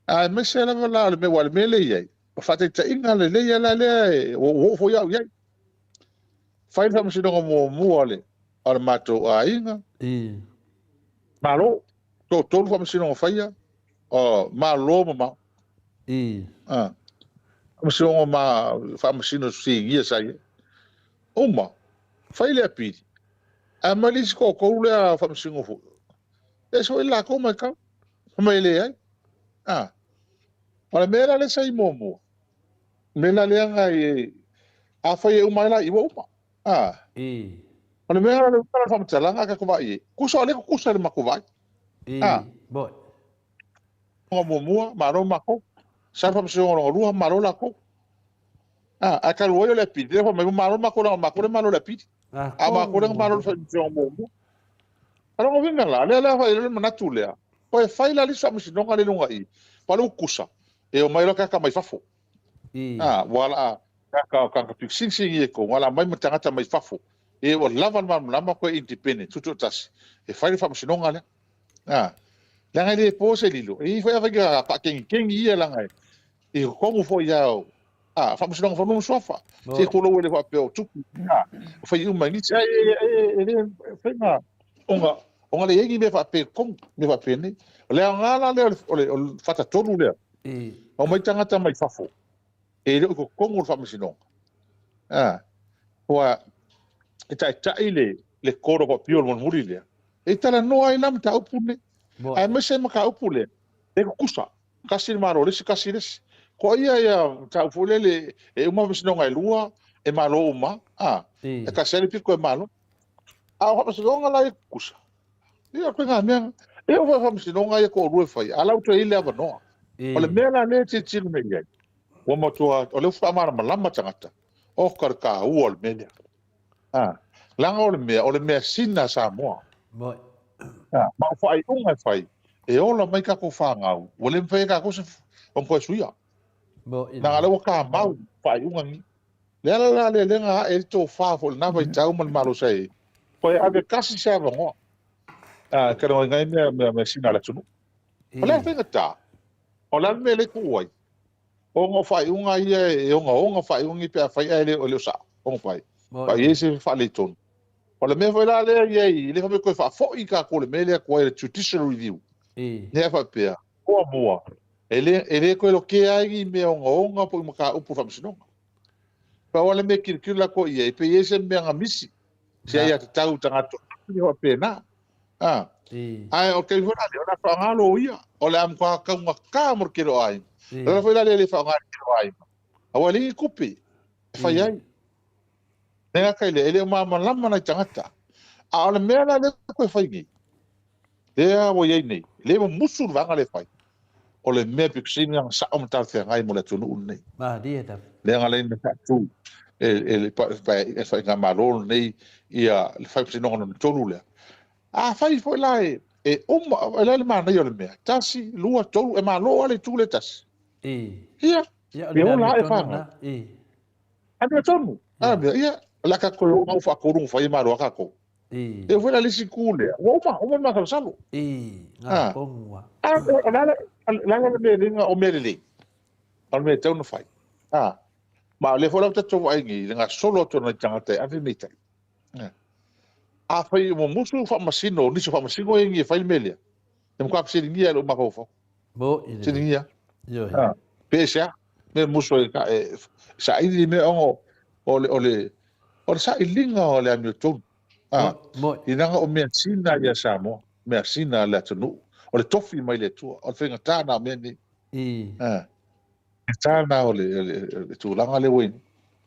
Aemaise lava la o le mea, aua o le mea lea e i ai, o faataitaiga lelei lava la lea e, ua oo foi au i ai. Fai le faamasinoga muamua a le matou aiga, Malo, toatolu faamasinoga faia, o Malo mamao. Faamasinoga ma faamasino sinia sa i ai. Uma, fai le apili. Ae mai le isi toatolu lea faamasino foi, e ese foi le latou matau, fai mai e leai. A, o le mea la lea sa i muamua, o le mea la lea na i, afai e uma ai la i, ua uma. A, o le mea la le uiga la o le faamatalaga a tatou vaai i ai, tusa o lea e tutusa i le matou vaai. A, lona muamua, malo matou. Sau le faamasinoga lona lua, malo latou. A, ae talu ai o le apili, lea fai mai ua malo matou leaga o matou lea e malo i le apili. A o matou lea na malo i le faamasinoga muamua. O lona uiga la, lea la fai le manatu lea, toe fai la le isi faamasinoga lea i luga i i, aua o lea ua tutusa, e omai loa tagata mai fafo. A, ua ala tagata tagata pikisinisi ia e tonu, ala mai ma tagata mai fafo, e ua lava le malamalama toe independent, tutoatasi, e fai le faamasinoga lea. A, leaga e le po se lilo, e i ai foi avaiga faakegikegi ia leaga i totonu foi lava o a, Faamasinoga o Fanua ma Suafa, se tulou e le faapea o tupu, a, o fai uma e nisi, ae e le faiga ona ona le i ai ni mea faapea i totonu, mea faapenei. O le aoga la lea o le fatatolu lea, aumai tagata mai fafo, e le o i totonu o le Faamasinoga, a, ua e taitai le Court of Appeal mulimuli lea, e talanoa ai la mataupu lenei, aemaise mataupu lea, e tutusa. Tasi le Malo le isi, tasi le isi. Ko ia ia mataupu foi lele e uma faamasinoga e lua, e malo uma, a, e tasi lava le pito e malo. A o faamasinoga la ia tutusa, ia o ituaiga mea, e oo foi i faamasinoga ia toalua e fai, a o la ua toe i ai le avanoa. O le mea la lea e tilotilo nei i ai, ua matua, o lea ua faamalamalama tagata, oka le taua o le mea lea. A, leaga o le mea, o le measina a Samoa. A, ma o faaiuga e fai, e ola mai tatou fanau, ua le mafai e tatou se, ona toe suia. Leaga o lea ua tamau faaiuga nei. Le ala la lea lea na ae ai le tofa foi i lena vaitau ma le Malo sa i ai, toe ave tasi se avanoa e talanoaina ai mea measina a le atunuu. O le a faigata? O le a le mea lea e tuu ai? Ona o faaiuga ia e ogaoga faaiuga nei pe afai ae le o sao ona fai, pa i ai se faaletonu. O le mea foi la lea e i ai, lea faapea toe faafoi tatou i le mea lea tuai le judicial review. Lea faapea, muamua, e le, e le toe lokea ai ni mea ogaoga po o ni mataupu o faamasinoga. Pau lava le mea e tilotilo latou i ai, pe i ai se mea na misi, se aiatatau i tagata faapena. A, ae o le taimi foi la lea, o le a faaaoga loia, o le a matua taugata mo le tele o aiga. O le ala foi la lea e le faaaoga e le tele o aiga, aua e leai ni tupe e fai ai. Le gata i lea, e le o malamalama nai tagata. A o le mea la lea toe fai nei, lea ua i ai nei, lea ua musu le vaega lea e fai, o le mea pito sili ona sao ma talafeagai mo le atunuu lenei. Malie lava. Lea na ala ai ona faatu e le Faigamalo lenei ia le faamasinoga lona tolu lea. Afai foi la e uma, o le a le manaia o le mea, tasi, lua, tolu, e malo lava le itu lea e tasi. Ia, e ola ae fanau. Amiotonu. A mea, ia, o le a tatou toe oo ina ua faatolu ona fai e malo lava tatou. E oo foi la i le isi itu lea, ua uma, uma le masalosalo. A, o le a la le mea lelei, o mea lelei, o le mea e tatau ona fai. A, ma o lea foi la ua tatou vaai nei i le gasolo atu o nai tagata e ave mea i tai. Afai ua musu faamasino, nisi o faamasino ia e fai le mea lea, e matua fesiligia e lou mafaufau. Fesiligia. Pe aisea, mea musu ai e saili le mea ona o le, o le, o le sailiga o le amiotonu. Leaga o measina ia Samoa, measina a le atunuu, o le tofi mai le Atua, o le faigata lena o mea nei. Faigata lena o le tulaga lea ua i ai.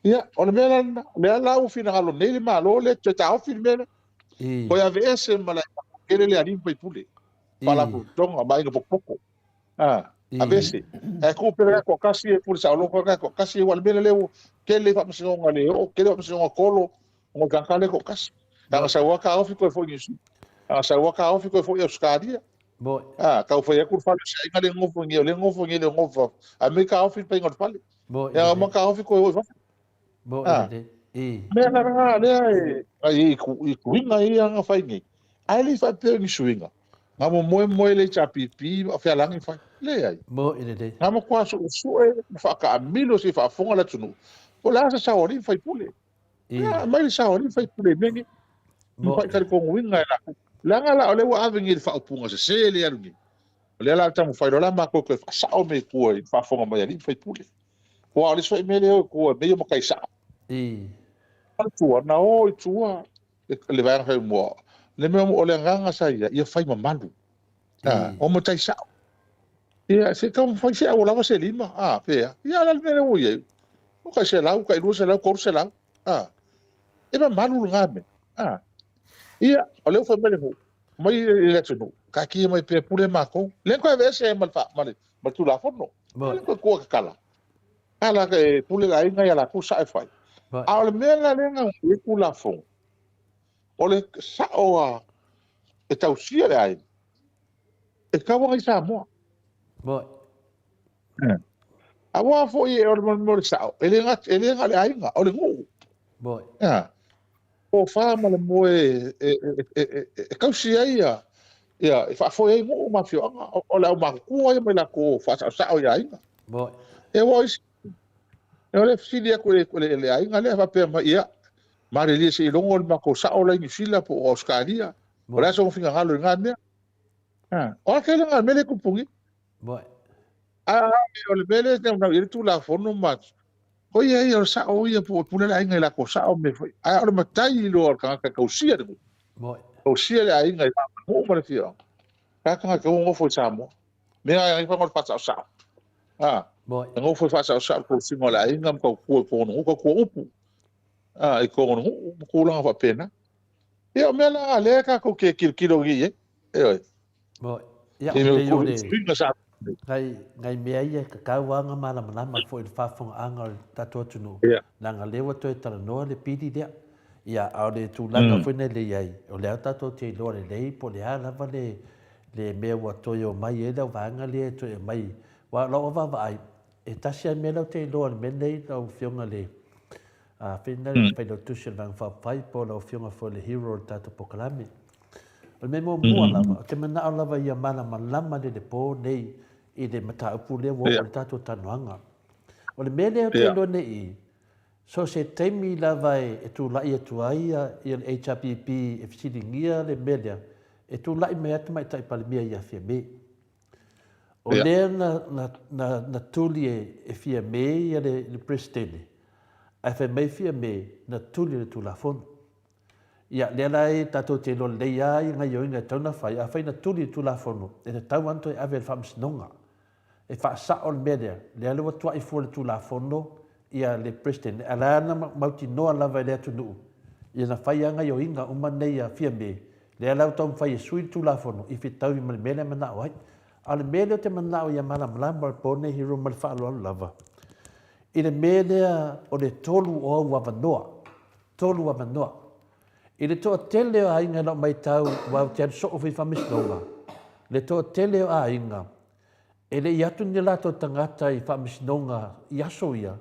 Ia, o le mea la lena, o lea la ua finagalo nei le Malo lea e toe taofi le mea lea. Toe aveese ma le tele le alii ma faipule, faalapotopotoga ma aiga potopoto. Aveese. Ae tuu pea le toatasi e pule saoloto le toatasi, aua o le mea lea ua tele faamasinoga le oo, tele faamasinoga kolo, ona o le tagata lea e toatasi. A na sau lava taofi toe foi i Niu Sila. A na sau lava taofi toe foi i Ausetalia. Tau fai atu le fale o se aiga lea e nofo i nei, o lea e nofo i nei le nofo i fafo. Ae mei taofi le faiga o le fale. Ia uma taofi toe o i fafo. Mea la lea e ai i suiga ia na fai nei. Ae le i faapea o ni suiga. Na momoe moe le HRPP ma o fealagi fai. Leai. Na matua suesue ma faataamilo se i faafofoga le atunuu. Po o le a se sao o alii ma faipule. Ia, aumai le sao o alii ma faipule i mea nei. Matua talitonuina e latou. Leaga la o lea ua ave nei i le faaupuga sese lea e alu nei. O lea la taumafai loa la matou toe faasao mea i tua i le faafofoga mai a alii ma faipule. Aua o le isi foi mea lea e o i tua, mea ia o matai sao. O tua, na o i tua. le vaega fai mua, le mea o le agaga sa ia, ia fai mamalu. O matai sao. Ia, se taumafai se aua lava se lima, a, pea. Ia, o le mea lea ua i ai, o kai 100, kai 200, 300, a. E mamalu lena mea, a. Ia, o lea ua fai mai le nuu, mai i le atunuu, taatia mai pea pule matou. Lea na toe aveese ai ma le Tulafono. Lea toe tua tatala. Tala e pule le aiga ia latou sao e fai. A o le mea la lea na i ai Tulafono, o le sao a e tausia le aiga, e tatau ona i Samoa. Aua foi o le mea o le sao, e le na o le aiga, o le nuu. Tofa ma le moe e tausi ai ia, e faafoe ai nuu ma afioaga, o le aumatutua ia mai latou faasaosao i aiga. E aua o isi, o le fesili atu i le aiga lea faapea mai, ia, malilie se i logo le matou sao la i Niu Sila po o Ausetalia, o le a sona finagalo i lena mea. O a tele lena mea lea e tupu nei. A o le mea lea e naunau i ai le Tulafono ma o ia ia o le sao ia po o pule le aiga i latou sao mea foi. Ae o le matai loa o le tagata e tausia le nuu. Tausia le aiga i nuu ma le afioaga. Tagata na tatau ona nofo i Samoa. Mea ai fai o le faasaosao. E nofo i faasaosao le tausiga o le aiga ma tautua i totonu o le nuu, tautua upu. I totonu o le nuu ma tulaga faapena. Ia o mea la lea tatou te tilotilo i ai. Ioe. Ia, pei o le nai mea ia e tatau lava ona malamalama foi i le faafofogaaga o le tatou atunuu, leaga o lea ua toe talanoa le pili lea. Ia, a o le tulaga foi lea i ai, o lea tatou te iloa lelei po o le a lava le mea ua toe omai ai lau vaega lea e toe aumai. Aua o lau vaavaai, e tasi lava le mea lea ou te iloa i le mea lenei lau Afioga i le Afai le Failautusi o le Vaega Faaupufai po o lau Afioga foi i le hero o le tatou polokalame. O le mea muamua lava, ou te manao lava ia malamalama le po nei i le mataupu lea ua oo i le tatou talanoaga. O le mea lea ou te iloa nei i i, so o se taimi lava e tulai atu ai le HRPP e fesiligia le mea lea, e tulai mai lava le Tamaitai Palemia ia Fiame. O lea na tuli e Fiame le Peresetene, ae fai mai Fiame na tuli e le Tulafono. Ia, lea la e tatou te iloa lelei lava ia gaioiga e tatau ona fai, afai na tuli le Tulafono, e tatau lava ona toe ave i le Faamasinoga e faasao le mea lea, lea la ua tuai fua le Tulafono ia le President, ae la na mautinoa lava e le atunuu, ia na fai lava gaioiga uma nei a Fiame, lea la ua taumafai e sui le Tulafono i fetaui ma le mea lea e manao ai. A o le mea lea ou te manao ia malamalama o le po nei Hero ma le faaaloalo lava, i le mea lea o le tolu o au avanoa, tolu avanoa. I le toatele o aiga i lau matau, aua ou te alu soo foi i faamasinoga, le toatele o aiga, e le i atu ni latou tagata i faamasinoga i aso ia,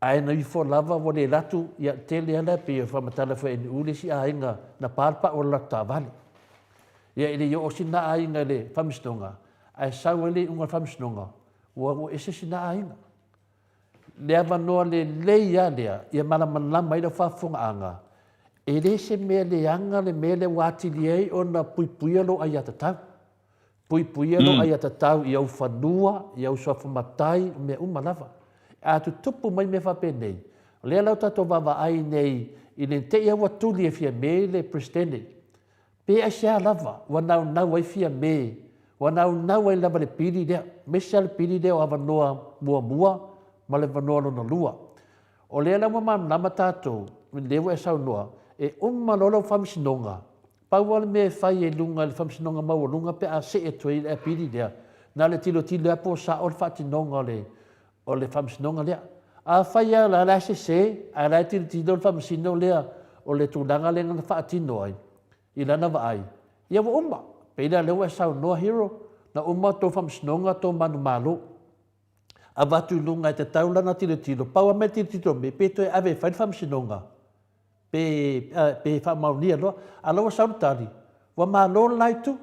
ae na ifo lava ua le latu, ia tele lava pei o faamatala foi e NU le isi aiga na pa le pau o le latou taavale. Ia e le i oo sina aiga i le faamasinoga, ae sau ai le iuga o le faamasinoga, ua ese sina aiga. Le avanoa lelei lava lea ia malamalama ai lau faafofogaaga, e le se mea leaga le mea lea ua atili ai ona puipuia lou aiatatau. Puipuia lou aiatatau i ou fanua, i ou suafa matai, o mea uma lava. A tutupu mai mea faapenei, o lea la ua tatou vaavaai nei i le te i ua tuli e Fiame le Peresetene. Pe aisea lava ua naunau ai Fiame, ua naunau ai lava le pili lea, aemaise lava le pili lea o avanoa muamua ma le avanoa lona lua. O lea la ua malamalama tatou, lea ua e saunoa, e uma loa lau faamasinoga, Pau lava le mea e fai i luga i le Faamasinoga Maualuga pe a see atu ai i le apili lea, na o le tilotilo lava po o sao le faatinoga o le, o le faamasinoga lea. Afai lava la, la e sese, ae la e tilotilo le faamasino lea o le tulaga lea na faatino ai i lana vaai, ia ua uma. Pei la lea ua e saunoa Hero, na uma tou faamasinoga, tou manumalo. Avatu i luga e tatau lana tilotilo, pau lava mea e tilotilo mai, pe toe ave e fai le faamasinoga. Pe, pe faamaonia loa. A o la ua sau le tali, ua malo le la itu.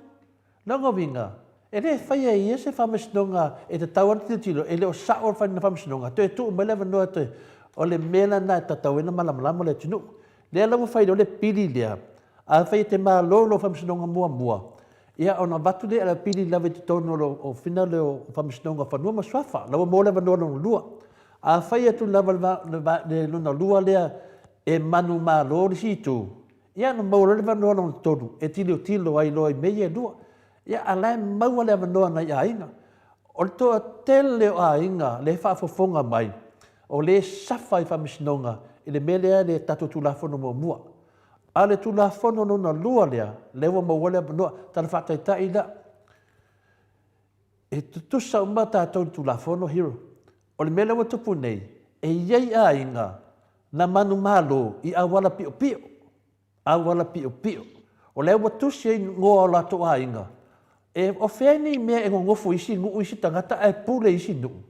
Lona uiga, e le faia e ia se faamasinoga e tatau lava ona tilotilo, e le o sao le faiga faamasinoga, toe tuu mai le avanoa e toe. O le mea lena e tatau ai ona malamalama le atunuu. Lea la ua fai loa le pili lea, afai e te malo i lou faamasinoga muamua, ia ona avatu lea o le pili lava i totonu o le Ofisa lea o Faamasinoga o Fanua ma Suafa, la ua maua le avanoa lona lua. Afai atu lava le lona lua lea e manumalo le isi itu, Ia ona maua loa le avanoa lona tolu e tilotilo ai loa i mea ia e lua. Ia a la e maua le avanoa nai aiga. O le toatele o aiga lea e faafofoga mai, o lea e safa i faamasinoga i le mea lea le tatou Tulafono muamua. A o le Tulafono lona lua lea, lea ua maua le avanoa. Tala faataitai la, e tutusa uma tatou i le Tulafono Hero. O le mea lea ua tupu nei, e i ai aiga na manumalo i auala piopio, auala piopio. O lea ua tusi ai igoa o latou aiga. E, o fea nei mea e nonofo i isi nuu isi tagata ae pule i isi nuu?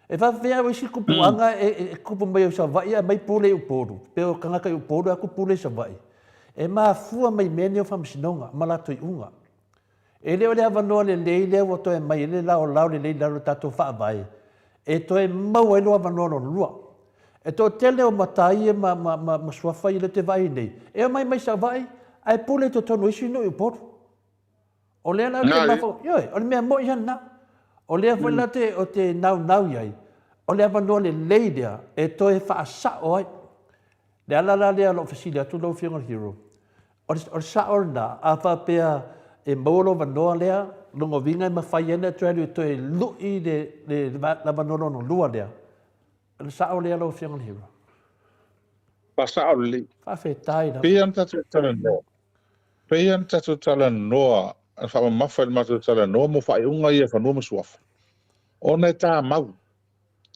E faapefea isi tupuaga e tupu mai i Savaii ae aumai pule i Upolu, pe o tagata i Upolu e atu pule i Savaii. E mafua mai mea nei o faamasinoga ma latou iuga. E le o le avanoa lelei lea ua toe aumai ai le laolao lelei i lalo o le tatou Faavae e toe maua ai lou avanoa lona lua. E toatele o matai ia ma, ma, ma, ma suafa ia lea ou te vaai nei, e omai mai Savaii ae pule i totonu o isi nuu i Upolu. O lea la ou te mafaufau, ioe, o le mea moni lava lena. O lea foi la ou te naunau i ai, o le avanoa lelei lea e toe faasao ai. Le ala la lea o lou fesili atu lau Afioga i le Hero, o le sao lena, a faapea e maua lou avanoa lea, lona uiga e mafai ai ona e toe alu e toe lui le avanoa lona lua lea. O le sao lea lau Afioga i le Hero? Faasao lelei. Faafetai lava. Pei ona tatou talanoa, pei ona tatou talanoa, faamamafa i le matou talanoa mo faaiuga ia o fanua ma suafa, ona e tamau.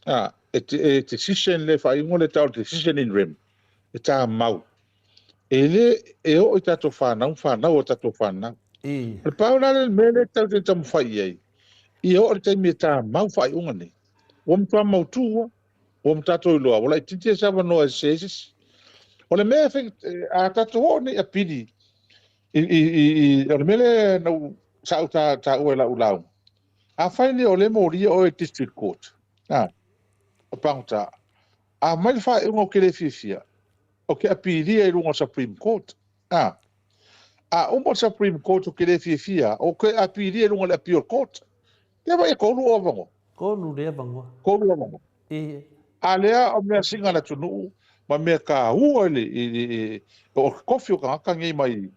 A, e, e decision le faaiuga le tau o le decision in rem, e tamau. E le, e oo i tatou fanau, fanau o tatou fanau. O le pau la le mea lea tatou te taumafai i ai, ia oo i le taimi e tamau faaiuga nei. Ua matua mautu ua, ua tatou iloa, ua laitiiti se avanoa e sese ai se isi. O le mea e a tatou oo nei apili i, i, i, i, o le mea lea na ou, sa ou taua i lau lauga, Afai nei o lea e molia oe i le District Court, a, o pagota, a aumai le faaiuga ou te le fiafia, ou te apilia i luga o le Supreme Court, a, a uma le Supreme Court ou te le fiafia, ou te apilia i luga o le Appeal Court. Ia vai e tolu o avanoa. Tolu le avanoa. Tolu avanoa. E. A lea o mea siga a le atunuu ma mea taua i le, i le, i, o le tofi o tagata nei mai,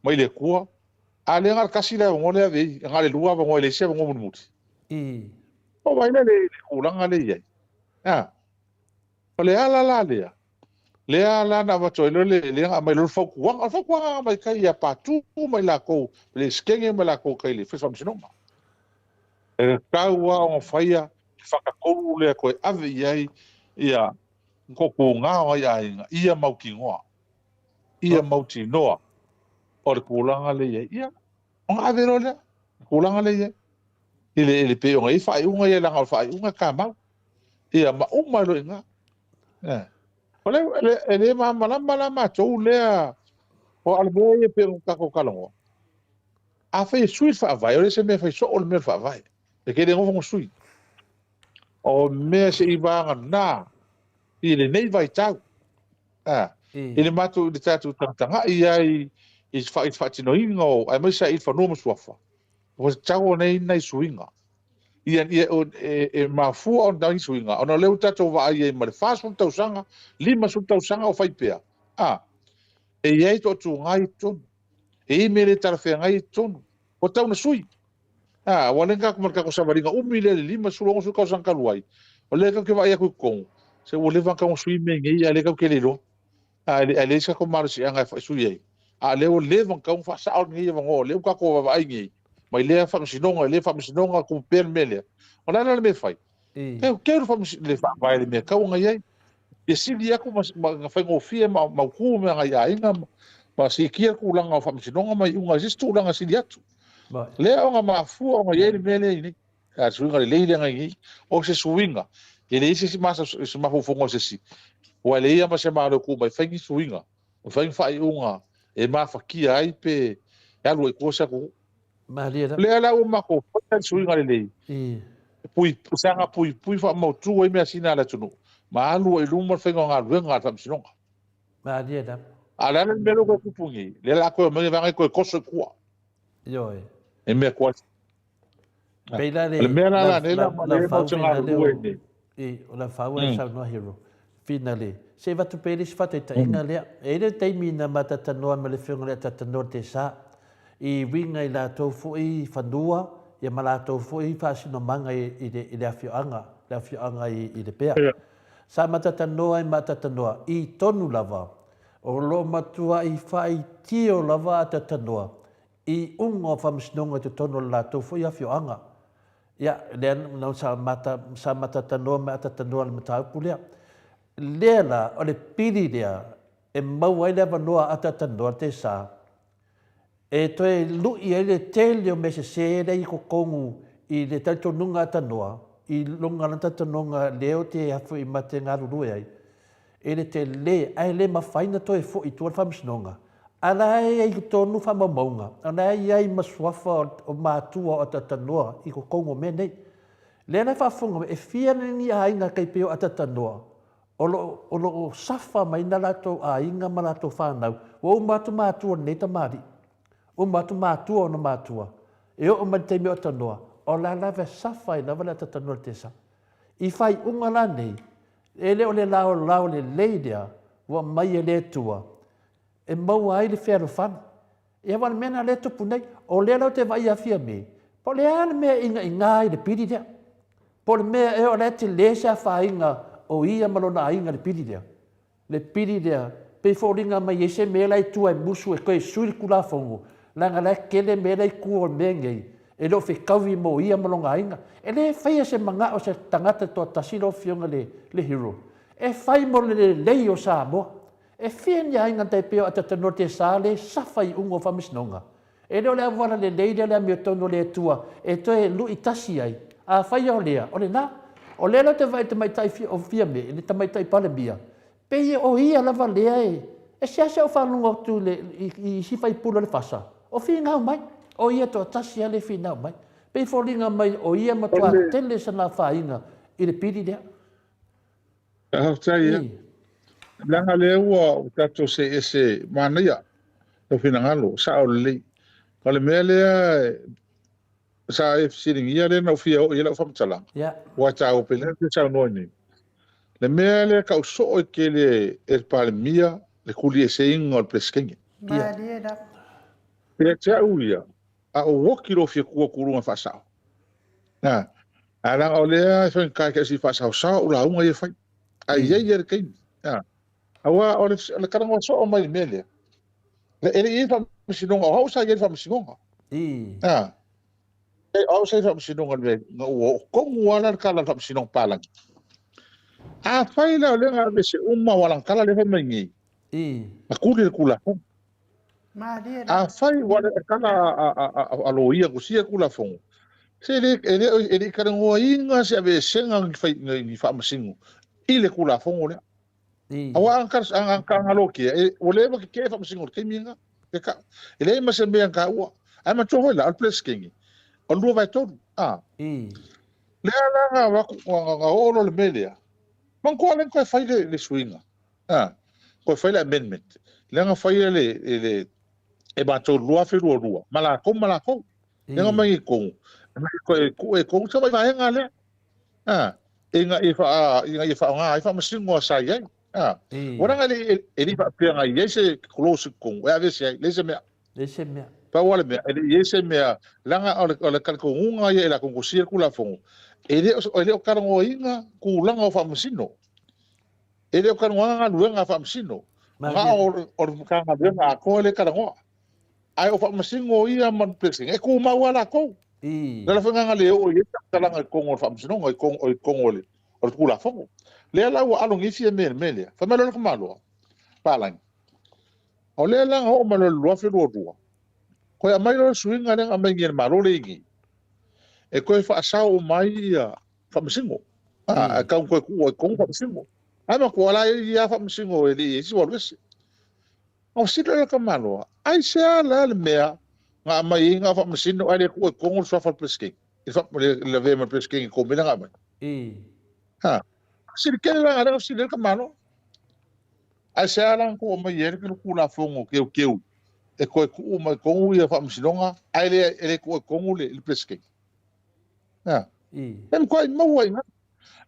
mai le Atua, A lea na o le tasi le avanoa lea e ave i ai, na o le lua avanoa e leai se avanoa mulimuli. O vai lea le tulaga lea e i ai. A, o le ala la lea, lea la na avatu ai loa le, lea na aumai loa le fautuaga. O le fautuaga na aumai kai ia Patu ma i latou, le Esetene ma i latou kai le Ofisa o Faamasinoga. E tatau lava ona faia le fatatolu lea toe ave i ai ia toatuga o nai aiga ia mautinoa. Ia mautinoa o le tulaga lea i ai, ia, ona ave loa lea, le tulaga lea i ai. I le, i le pei ona i ai faaiuga ia, leaga o le faaiuga e tamau. Ia, ma uma ai loa i ina. Eh. O le, le, e le malamalama la matou lea, o le mea ia pei ona tatou talanoa. Afai e sui le faavae, o le se mea e fai soo le mea o le faavae. E te le nofo ma sui. O mea se i vagana i lenei vaitau. A, i le matou, i le tatou tagatagai ai i le faatinoina o, aemaise i fanua ma suafa, ua tatau ona i ai nai suiga. Ia, ia, e, e mafua ona nai suiga, ona o lea ua tatou vaai ai ma le 40 tausaga, 50 tausaga o fai pea. A, e i ai toatuga i totonu, e i ai mea le talafeagai i totonu, ua tatau ona sui. A, ua le tatou ma le tatou savaliga umi lea i le 50, 60 tausaga talu ai, o lea tatou te vaai atu i totonu, se ua leva ona tatau ona sui mea nei, a o lea tatou te le iloa. A e leai se tatou malosiaga e sui ai. A o lea ua leva ona tatau ona faasao lenei avanoa, o lea ua tatou vaavaai nei, mai lea faamasinoga i lea faamasinoga, tupu pea le mea lea. O le a la le mea e fai? Teuteu le faavae i le mea e tatau ona i ai. Ia sili atu ma faigofie ma mautu mea nai aiga ma siitia le tulaga o faamasinoga ma iuga i se isi tulaga sili atu. Lea ona mafua ona i ai le mea lea i nei. A suiga lelei lea nai nei. O se suiga, e leai se isi mafaufauga o se isi, ua leai lava ma se malo e tu mai fai ni suiga, fai ni faaiuga e mafatia ai pe alu ai i tua se atunuu. Malie lava. Lea la ua matou faia le suiga lelei. Pui, saga puipui faamautu ai measina a le atunuu, ma alu ai i luma le faiga o galuega a le Faamasinoga. Malie lava. A o le a la le mea lea ua toe tupu nei? Lea la toe omai vaega ia toe toso i tua. Ioe. E mea tuai. Pei la le, le mea la la nei la ma le mau te galulue nei. I, o la fau e saunoa Hero. Finale, se i avatu pea le isi faataitaiga lea. E i ai le taimi na matatanoa ai ma le Afioga i le Atatanoa Tesa i uiga i latou foi fanua ia ma latou foi faasinomaga i le i le afioaga, le afioaga i Lepea. Sa matatanoa ai ma Atatanoa i tonu lava o lo o matuai faitio lava Atatanoa i iuga o faamasinoga i totonu o le latou foi afioaga. Ia, lea na sa mata, sa matatanoa ma atatanoa le mataupu lea. Lea la, o le pili lea e maua ai le avanoa a atatanoa le tesa, e toe lu'i ai le tele o mea sese lea i totonu i le talitonuga atanoa, i luga o lana talitonuga lea ou te afu ma te galulue ai, e le tele, ae le mafai ona toe foi i tua le faamasinoga. A la e i ai i totonu faamaumauga, o la e i ai ma suafa o matua o Atatanoa i totonu o mea nei. Lea la e faafofoga mai, e fia ni aiga tai pei o Atatanoa o lo o lo o safa mai na latou aiga ma latou fanau, ua uma atu matua o lenei tamalii, uma atu matua o ona matua, e oo mai le taimi o Atatanoa, o la lava e safa ai lava le Atatanoa i le tesa. I faaiuga la nei, e le o le laolao lelei lea ua aumai e le Atua e maua ai le fealofani. Ia aua o le mea lena lea e tupu nei. O lea la ou te vaai ia Fiame, po o le a le mea e inaina ai i le pili lea? Po o le mea ea o la e tele se afaina o ia ma lona aiga i le pili lea? Le pili lea, pei foliga mai e i ai se mea la i tua e musu e toe sui le Tulafono, leaga la e tele mea la i tua o le mea lenei e le o fetaui mo ia ma lona aiga. E le faia se manao o se tagata e toatasi lau Afioga i le Hero, e fai mo le lelei o Samoa. E fia ni aiga tai pei o Atatanote sa le safa i uga o faamasinoga? E le o le auala lelei lea o le amiotonu o le Atua e toe lu'i tasi ai. Afai o lea, o lena. O lea la ou te vaai i le tamaitai o Fiame, le tamaitai Palemia, pei o ia lava lea e, e seasea ou faalogo atu i, le, i, i isi faipule o le FASA, o finau mai. O ia toatasi lava lea e finau mai. Pei e foliga mai o ia e matua tele sana afaina i le pili lea. Faafetai ia. Leaga lea ua tatou see ese manaia lou finagalo, sao lelei. O le mea lea sa e fesiligia lea na ou fia oo i ai lau faamatalaga, aua e taua pele lea e saunoa nei. Le mea lea tau soo i tele e le Palemia le tulieseina o le Peresetene. Malie lava. Ia te au ia, a ou oti loa fia tu atu i luga e faasao. A, ae leaga o lea e faigata e te faasaosao au lauga ia e fai. Ae i ai ia le taimi. A, aua o le, o le talanoa soo mai i le mea lea, e le i i ai le faamasinoga, o au sa i ai le faamasinoga. A, o au sa i ai le faamasinoga i le mea, na ua oo tonu lava la le tala a le faamasinoga palagi. Afai la o lea na aveese uma o alagtala lea e fai mai nei, na tuli le Tulafono. Afai ua le tala a loia tusia Tulafono, se le, e le, e le i talanoaina se aveesega ni fai, ni faamasino i le Tulafono lea. Aua a na lotea, ua leva tetee faamasino i le taimi lena. E leai ma se mea na taua. Ae manatua foi la, o le Peresetene, o le 2/3. A. Lea la na avatu, na oo loa le mea lea, manatua lea na toe fai le suiga. A, toe fai le amendment. Lea na faia le, le, e matou 2022, ma latou ma latou. Lea na mai i totonu, mai toe tuu e totonu se vaega lea. A, ina ia faa, ina ia faaaoga ai faamasino sa i ai. A, ua leaga e le, e le faapea na i ai se clause i totonu e aveese ai, leai se mea. Leai se mea. Pau lava le mea, e le i ai se mea, leaga o le, o le talitonuga ia e latou na tusia le Tulafono, e le o, e le o talanoaina tulaga o faamasino. E le o talanoaina galuega a Faamasino, na o le Matagaluega atoa lea e talanoa. Ae o Faamasino ia ma le Peresetene, e tumau lava latou. O le ala foi lena na le oo i ai se faamatalaga i totonu o le Faamasinoga, i totonu o le Tulafono. Lea la ua alo nei Fiame i le mea lea. Fai mai loa le tamaloa, Palagi, o lea la na oo mai loa i le 2022, toe aumai loa le suiga lea na aumai nei e le Malo lea e i ai nei, e toe faasao uma ai ia faamasino. A, ae tau toe tuu ai i totonu faamasino. Ae matua la e i ai faamasino e le i ai se alu ese. Na fesili loa le tamaloa, aisea la le mea na aumai ai na faamasino ae le tuu ai i totonu le suafa o le Peresetene, i le lavea ma le Peresetene i totonu mea lea na aumai. Ha, fesili tele la lea na fesili ai le tamaloa. Aisea la na tuu mai ai le Tulafono teuteu e toe tuu mai i totonu ia faamasinoga ae le tuu ai i totonu le Peresetene. E matuai maua i ina.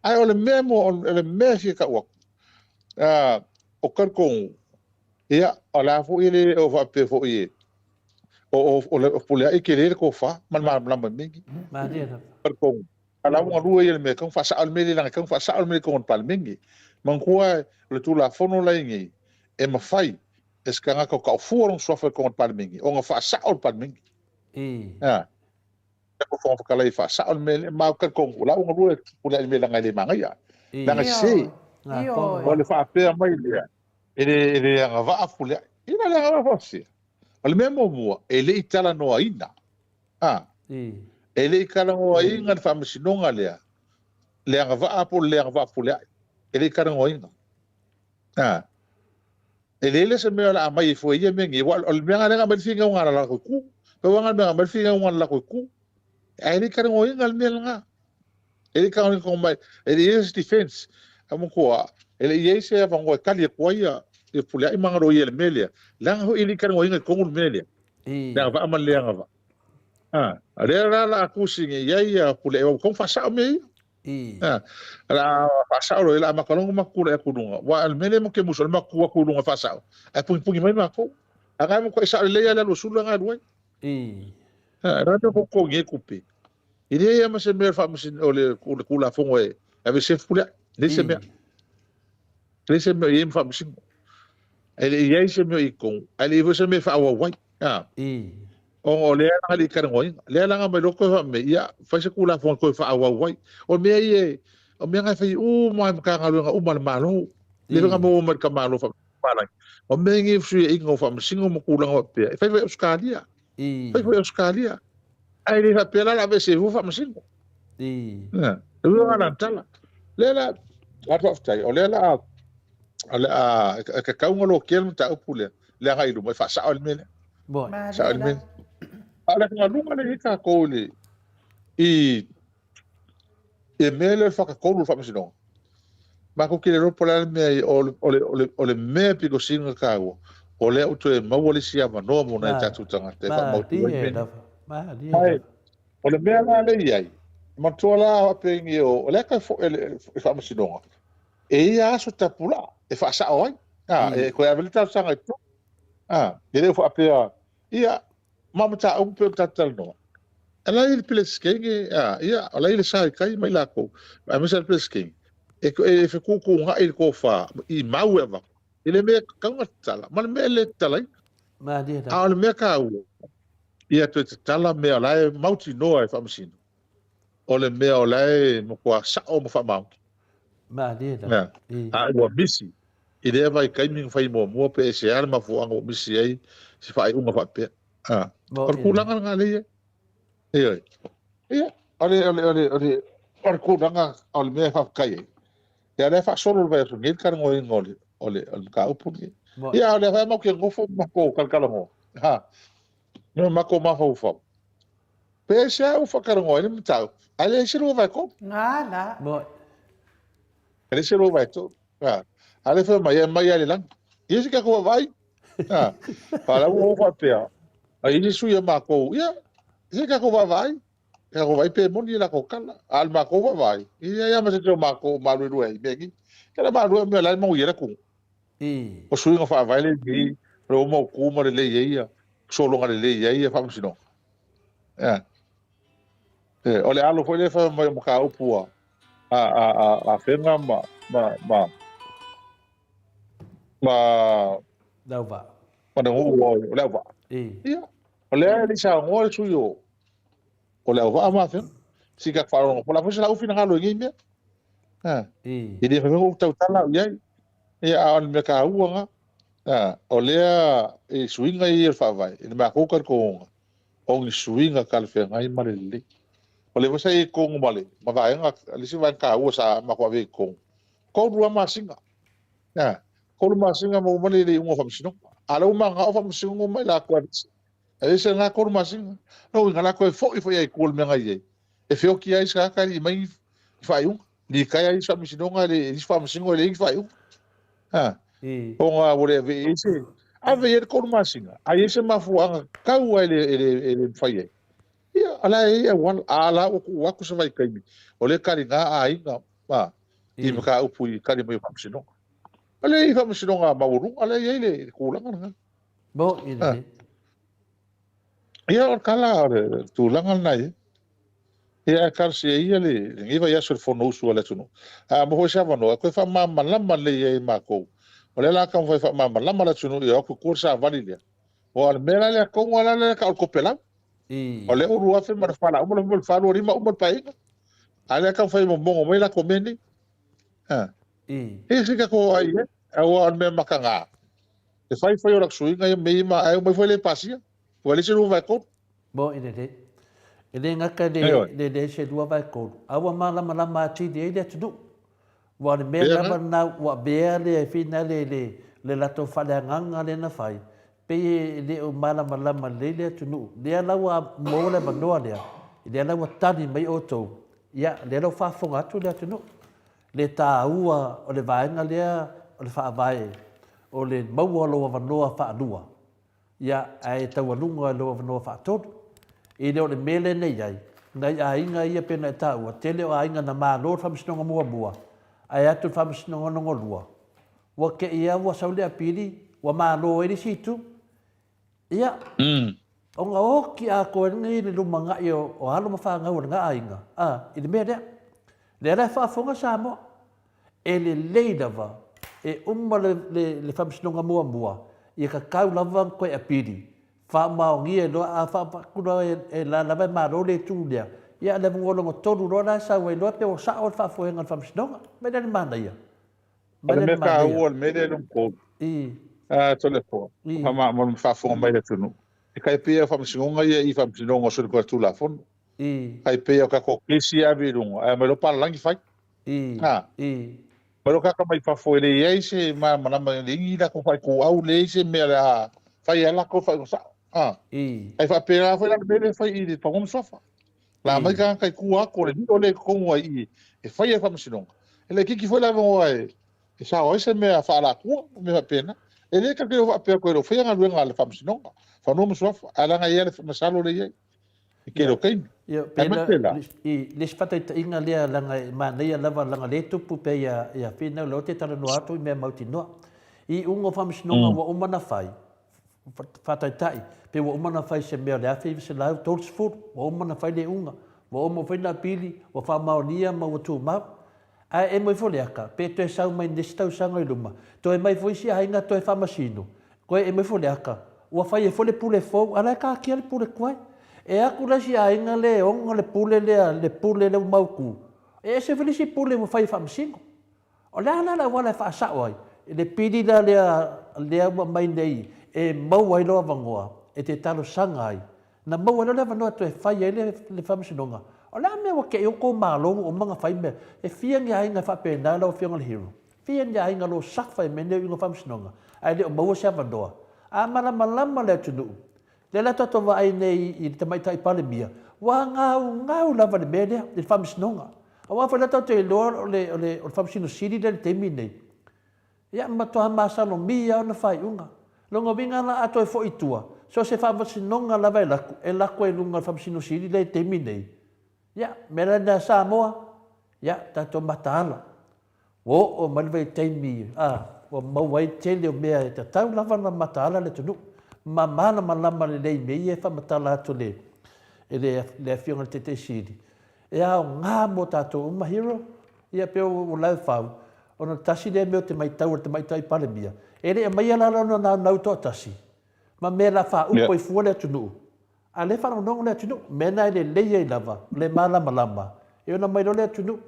Ae o le mea mo, o le mea e fia tau atu, O talitonu, ia, o le a foi e le o faapea foi e o Fepuleai e tele le tofa ma le malamalama i mea nei. Malie lava. Talitonu, a la ua galue ia i le mea e tatau ona faasao le mea lea leaga e tatau ona faasao le mea i totonu o le Palemene. Manatua o le Tulafono la e i ai nei, e mafai e se tagata o taofua lona suafa i totonu o le Palemene ona faasao le Palemene. A, le Fofoga Fetalai e faasao le mea lea. Ma ou te talitonu, o la ua galue Fepuleai i le mea leaga e le manaia, leaga e sese. O le faapea mai lea, e le agavaa Fepuleai. Ia le agavaa faapefea? O le mea muamua, e le i talanoaina. A, e le i talanoaina le faamasinoga lea, le agavaa po o le le agavaa Fepuleai. E le i talanoaina. A, e leai la se mea o le a aumai ai fua i ia mea nei, aua o le mea lena lea na aumai ai le finauga a le latou itu. Pau lava lena o le mea na aumai ai le finauga a le latou itu. Ae le i talanoaina le mea lena. E le i talanoaina mai, e le i i ai se defense. Ae manatua, e le i i ai se avanoa e tali atu ai ia Fepuleai ma ana loia i le mea lea, leaga foi e le i talanoaina i totonu le mea lea, le agavaa ma le le agavaa. A, o lea la o le a tusi nei i ai ia Fepuleai, aua ua tatau ona faasao mea ia. A, o le a faasao loa, o le a amata loa ona matou tulai atu i luga. Aua o le mea lea matou te musu ai, o le matou tu atu i luga e faasao, ae punipuni mai matou. A na e matuai sao lelei lava le alu a Sula na e alu ai. A, o le a le mea ua totogi ai tupe? E leai lava ma se mea o le Tulafono e aveese Fepuleai. E leai se mea. E leai se mea o i ai ma faamasino. E le i i ai se mea i totonu, ae le i i ai foi se mea e faaauau ai. Ona o lea la le i talanoaina. Lea la na aumai loa toe faamea, ia, fai se Tulafono e toe faaauau ai. O mea ia, o mea na e fai uma lava e Matagaluega uma a le Malo. Lea foi na maua mai i le tamaloa faapalagi. O mea nei o fesuiaiga o faamasino ma tulaga faapea, e fai foi e Ausetalia. Fai foi e Ausetalia. Ae le faapea la o le a aveese ai fua faamasino. E ui o lana tala. Lea la, a faafetai, o lea la o le a e tatau ona lotea le mataupu lea, le agai i luma e faasao ai le mea lea. Faasao ai le mea lea. A o le atugaluga lea e i ai tatou i le i le mea lea o le fatatolu o le faamasinoga, matou te le iloa po o le a le mea o le, o le, o le, o le mea pito sili ona taua, o lea ua toe maua le isi avanoa mo nai tatou tagata e faamautu ai mea nei. O le mea la lea e i ai, manatua la faapea o le a toe foi i le faamasinoga, e i ai aso tapulaa e faasao ai. A, e toe ave le talosaga i totonu. A, e le o faapea, ia, ma mataupu pei ona tatou talanoa. E la i le Peresetene, a, ia, o la i le sa i tai ma i latou, aemaise le Peresetene, e, e fetuutuunai le tofa i mau e avatu, i le mea e tatau ona tatala, ma le mea e le tatalaina. A o le mea taua, ia toe tatala mea o la e mautinoa e faamasino, o le mea o la e matua sao ma faamaoni. Malie lava. A ua misi i lea vaitaimi na fai muamua pe aisea le mafuaaga ua misi ai se faaiuga faapea. A, o le tulaga lena lea e i ai. Ioe. Ia, o le, o le, o le, o le, o le tulaga o le mea e faafetai ai, ia o lea e faasolo le vaiaso nei le talanoaina o le, o le, o le mataupu lenei. Ia, o lea foi matou te nofo ma matou talatalanoa, ha, ma matou mafaufau, pe aisea ua faatalanoa ai le mataupu, ae leai se 2/3. Gala. E leai se 2/3. A, a lea fai mai, e aumai lava i le lagi. Ia se tatou vaavaai. A, a la ua ou faapea, a i ai se sui a matou, ia, se tatou vaavaai. Tatou vaai pe moni a latou tala. A o le matou vaavaai, e leai lava ma se tasi o matou o maluelue ai i mea nei. Ia la maluelue mea o la e manuia ai le atunuu. O suiga faavae lea e i ai, o le ua mautu ma lelei ai ia, sologa lelei ai ia faamasinoga. Ia. O le alo foi lea e fai mai o mataupu a a a a a Afega ma ma ma ma Leauvaa. Ma le nuu o Leauvaa. Ia, o lea e le i saunoa le sui o o Leauvaa ma Afega. Sika faalogo, po o le a foi se lau finagalo i nei mea. E le mafai foi ona ou tautala au i ai. Ia, a o le mea taua lena, o lea e suiga ia o le Faavae i le matou talitonuga, o ni suiga talafeagai ma le lelei. O lea foi sa i ai i totonu ma le ma vaega, le isi vaega taua sa matou ave i totonu, 3 lava masina. 3 masina maua mai le iuga o faamasinoga. A o lea ua mananao faamasinoga ma i latou e aveese. Aveese lena 3 masina. Lona uiga, o le a toe foi foi lava i tua i le mea na i ai, e feoti ai se tagata e le i mai ni faaiuga. Litaea isi faamasinoga, e le isi faamasino e leai ni faaiuga. Ha. Ona ua le ave i ai se, ave i ai le 3 masina, a i ai se mafuaaga tatau lava e le, e le, e le mafai ai. Ia, o la e i ai auala, a la ua tuu atu se vaitaimi, o lea e taliga aiga, ha, i mataupu i tali mai o faamasinoga. O lea e i ai faamasinoga maualuga lea e i ai le tulaga lena. Moni lelei. Ia, o le tala o le tulaga lena e i ai. Ia, ae talosia ia lenei vaiaso i le Fonousu a le atunuu. A maua foi se avanoa e toe faamalamalama lelei ai e matou. O lea o le a taumafai e faamalamalama le atunuu ia o atu i tua le savali lea. Aua o le mea la lea tonu lava lea e tau o le topelau. O lea ua 2000 ma le 4 o le a uma le 24, 25 uma le Paeaiga. A o lea e taumafai e momono mai latou mea nei. Ia se tatou o ai i ai. Aua o le mea mataga, e fai fai o latou suiga ia mea ia, ae omai foi lea e pasia. Ua leai se 2/3. Moni lelei. E le gata i le leai se 2/3, a ua malamalama atili ai le atunuu. Aua o le mea lava lena ua avea le finale i le latou faaleagaga lea na fai, pei e le o malamalama lelei le atunuu. Lea la ua maua le avanoa lea, lea la ua tali mai outou, ia, lea la ua faafofoga atu le atunuu. Le taua o le vaega lea o le Faavae, o le maua o lou avanoa faalua. Ia, ae taualuga i lou avanoa faatolu. E le o le mea lea na i ai, nai aiga ia pei ona e taua, tele o aiga na malo le faamasinoga muamua, ae atu i le faamasinoga lona lua, ua te i lava ua sau le apili, ua malo ai le isi itu. Ia, ona oti atoa ai lenei le lumanai o alo ma fanau o lena aiga, a, i le mea lea. Lea la e faafofoga Samoa. E lelei lava e uma le faamasinoga muamua, ia tatau lava ona toe apili, faamaonia loa, a faapatu loa e la lava e malo le itu lea, ia le avanoa lona tolu loa la e sau ai loa pe ua sao le faafoega o le faamasinoga. Vaai la i le manaia. O le mea taua o le mea lea lona tolu, Toleafoa, mo le faafofoga mai a le atunuu, e tai pei o faamasinoga ia i faamasinoga o soligatulafono. Tai pei o tatou kesi e ave i luga, ae aumai loa palalagi fai. Mai loa tagata mai fafo e leai se malamalama, e leai ni latou faituau, leai se mea o le a fai ai latou faaiuga sao. Ae faapena foi la le mea lea e fai i le Fanua ma Suafa. La aumai tagata i tua atu o le lilo lea i totonu ai i e fai ai faamasinoga. E laitiiti foi le avanoa e sao ai se mea faaalatua, mea faapena. E le tatou te o faapea atu e le o faia galuega a le faamasinoga, Fanua ma Suafa, ae leaga e i ai le masalo lea e i ai. I tele o taimi. Ia, pe la, i le isi faataitaiga lea, leaga e manaia lava, leaga lea e tupu pea ia, ia Finau, lea ou te talanoa atu i mea mautinoa. I iuga o faamasinoga ua uma ona fai, faataitai, pe ua uma ona fai i se mea o le 1930, ua uma ona fai le iuga, ua uma foi ona apili, ua faamaonia ma ua tumau. Ae emo ifo le ata, pe toe sau mai i le isi tausaga i luma, toe mai foi isi aiga toe faamasino, toe emo ifo le ata, ua fai ai foi le pule fou, a o la e taatia le pule tuai. E atu la isi aiga lea e ona le pule lea, le pule lea ua mautu, e ese foi le isi pule ua fai e faamasino. O le a la le auala e faasao ai le pili la lea, lea ua aumai nei e maua ai lou avanoa e te talosaga ai, na maua ai loa le avanoa e toe fai ai le, le faamasinoga? O le a mea ua te i o tou malo ua uma ona fai mea? E fia ni aiga e faapena lau Afioga i le Hero? Fia ni aiga o lo o safa i mea nei o iuga faamasinoga ae le o maua se avanoa? A malamalama le atunuu, Lea la tatou vaai nei i le Tamaitai Palemia, ua gaugau lava le mea lea i le Faamasinoga. Aua foi lea tatou te iloa o le, o le, o le Faamasino Sili lea i le taimi lenei, ia matua masalomia lava ona faaiuga. Lona uiga la a toe foi i tua, so o se Faamasinoga lava e lako, e lako ai i luga o le Faamasino Sili lea i le taimi lenei. Ia, mea la lena Samoa, ia tatou mataala. Ua oo mai le vaitaimi a ua maua ai le tele o mea e tatau lava ona mataala le atunuu ma malamalama lelei i mea ia e faamatala atu le e le le Afioga i le Taitai Sili e aoga mo tatou uma hero. Ia pei o Laufau ona tasi lea mea ou te maitau i le Tamaitai Palemia e le aumaia la lona naunau toatasi ma mea la faaupu ai fua le atunuu. A o lea e faalogologo le atunuu, o mea na e lelei ai lava le malamalama, e ona mai loa le atunuu.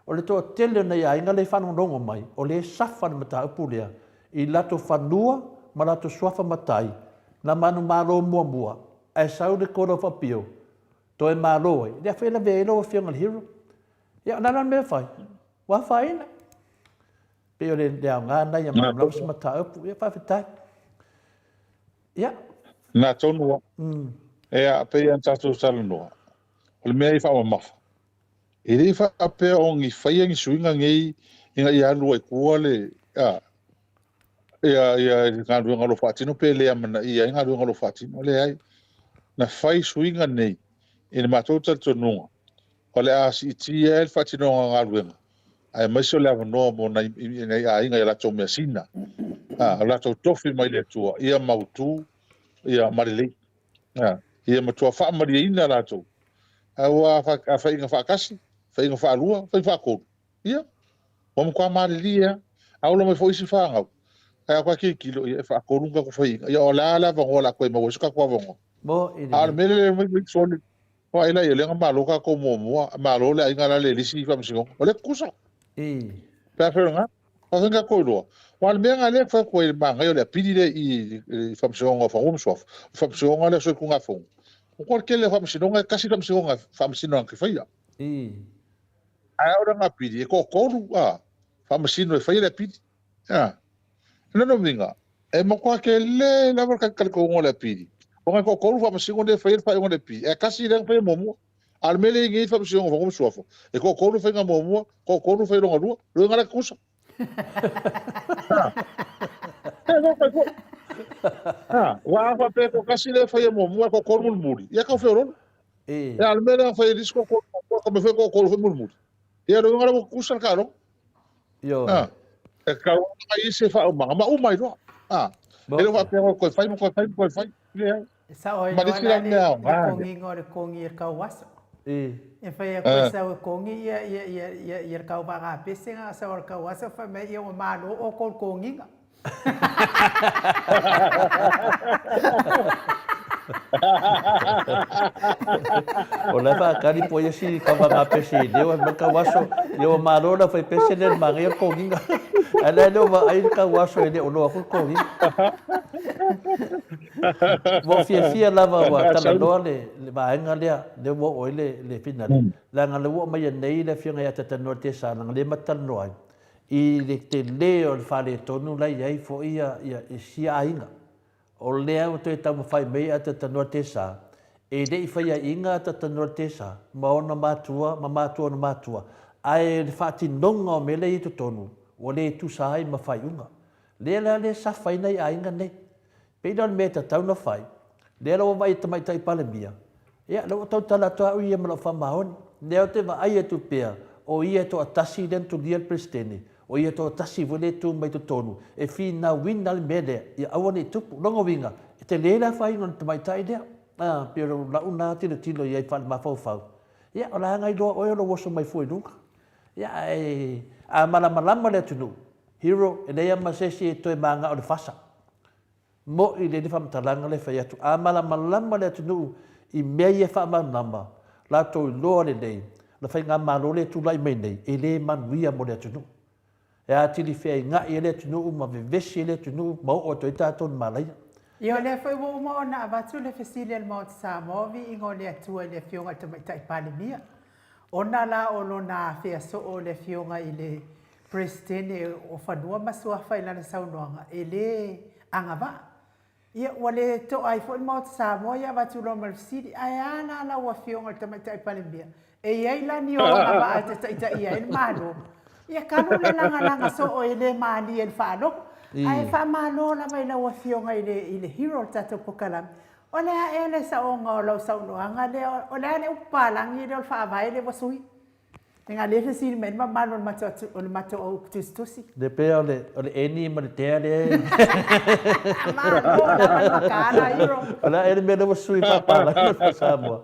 O le toatele o nai aiga lea e faalogologo mai, o lea e safa le mataupu lea i latou fanua ma latou suafa matai, na manumalo muamua, ae sau le Court of Appeal, toe malo ai. Lea foi e lavea ai lau Afioga i le Hero. Ia, o le a la le mea e fai? Ua afaina. Pei o le aoga lena ia malamalama se mataupu. Ia, faafetai. Ia. Na tonu lava. Ea, pei ona tatou talanoa, o le mea e faamamafa, e le faapea o ni faia ni suiga nei ina ia alu ai tua le, a, ia, ia le galuega o lo o faatino pe le amanaia ai galuega o lo o faatino. Leai. Na fai suiga nei i le matou talitonuga, o le a siitia ai le faatinoga o galuega. Aemaise o le avanoa mo nai, nai aiga i a latou measina, a, o latou tofi mai le Atua, ia mautu, ia ma lelei. A, ia matua faamalieina latou. Aua a faiga faatasi, faiga faalua, faiga faatolu, ia, ua matua malilie lava. A ola mai foi isi fanau, ae a tilotilo, ia e faatolu ona tatou faiaina. Ia o le a le avanoa o le a toe maua ai so tatou avanoa? Mo i A o le le. mea lea mai mai soli, vaai la i ai, o lea na malo tatou muamua, malo le aiga la le lisi i faamasinoga. O lea e tutusa. Pe a fai o lena, faafetai tatou iloa. Aua o le mea lena lea e fai atu ai i le manaia o le apili lea i i le Faamasinoga o Fanua ma Suafa, o le Faamasinoga lea o Solitulafono. Ua le tele o faamasinoga, e tasi le faamasinoga e faamasino na te faia. Ae o lana apili, e toatolu faamasino e faia le apili. O lona uiga, e matua tele lava le talitonuga o le apili, ona e toatolu faamasino lea e faia le faaiuga a le apili, ae tasi lea na faia muamua. A o le mea lea e i ai nei i le Faamasinoga o Fanua ma Suafa, e toatolu le faiga muamua, toatolu le faiga lona lua, lona la tutusa. E loka foi. Ua a faapea e toatasi lea e faia muamua, toatolu mulimuli, ia tau feololo. E a o le mea lea na fai e le isi toatolu muamua, tau mai foi toatolu foi mulimuli. Ia o le uiga la ua tutusa le taaloga. E tatau ona i ai se faaumaga ma uma ai loa. E le o faapea ua toe fai ma toe fai ma toe fai. Leai. E sao ai Ma le loa isi la la le mea le aoga lea. kogiga o le kogi i le kauaso. E fai atu e sau e kogi ia ia ia ia ia le kauvagapese na sau o le kauaso fai mai ia ua malo outou i le kogiga. O la e faatali po o ia si kauvagapese i leo, fai mai le kauaso, ia ua malo le aufaipese lea i le manaia o le kogiga. Ae la e le o vaai le kauaso e le o loa atu le kogiga. Ua ou fiafia lava ua talanoa le, le vaega lea, lea ua oo ai le, le finale. Leaga lea ua aumaia nei le afioga ia Tatanoa Tesala, lea ma te talanoa ai, i le tele o le faaletonu la e i ai foi ia, ia, sia aiga. O lea ua toe taumafai mai a Tatanoa Tesa, e le i faiaina a Tatanoa Tesa ma ona matua ma matua ona matua, ae o le faatinoga o mea la e i totonu, ua le tusa ai ma faaiuga. Lea la lea e safa ai nai aiga nei. Pei la o le mea e tatau ona fai, lea la ua vaai e Tamaitai Palemia, ia lea ua tautala atu au ia ma lau faamaoni. Lea ou te vaai atu pea, o ia e toatasi lea na tulia le Peresetene, o ia toatasi foi lea e tu mai totonu e finauina le mea lea, ia aua ne i tupu. Lona uiga, e tele le afaina o le tamaitai lea. A, pei o lau lena tilotilo i ai faale-mafaufau. Ia, o la e iloa oe o lou oso mai fua i luga. Ia, ae a malamalama le atunuu, Hero, e leai lava ma se isi e toe manao i le fasa. Mo'i lelei le faamatalaga lea e fai atu. A malamalama le atunuu i mea ia e faamalamalama, latou iloa lelei, o le faigamalo lea e tulai mai nei, e le manuia mo le atunuu. E atili feainai ai le atunuu ma vevesi ai le atunuu ma oo atu ai tatou i le malaia. Ia o lea foi ua uma ona avatu le fesili a le Maota Samoa, viiga o le Atua i le Afioga i le Tamaitai Palemia. Ona la o lona afea soo o le Afioga i le Peresetene o Fanua ma Suafa i lana saunoaga, e le agavaa. Ia, ua le toa ai foi le Maota Samoa ia avatu loa ma le fesili, Ae a la lau Afioga i le Tamaitai Palemia? E i ai la ni ou agavaa e te taitaia ai le Malo? Ia talu le lagalaga soo e le malie i le faalogo. Ae faamalo lava i lau Afioga i le, i le hero o le tatou pokalame. O le a ea le saoga o lau saunoaga lea? O le a le upu palagi lea o le faavae lea ua sui? Ina lea fesili mai le mamalu o le matou o le matou au tusitusi. Le pea o le o le eni ma le tea lea. Malo lava le makaala hero. O le a ea le mea lea ua sui faapalagi o Samoa?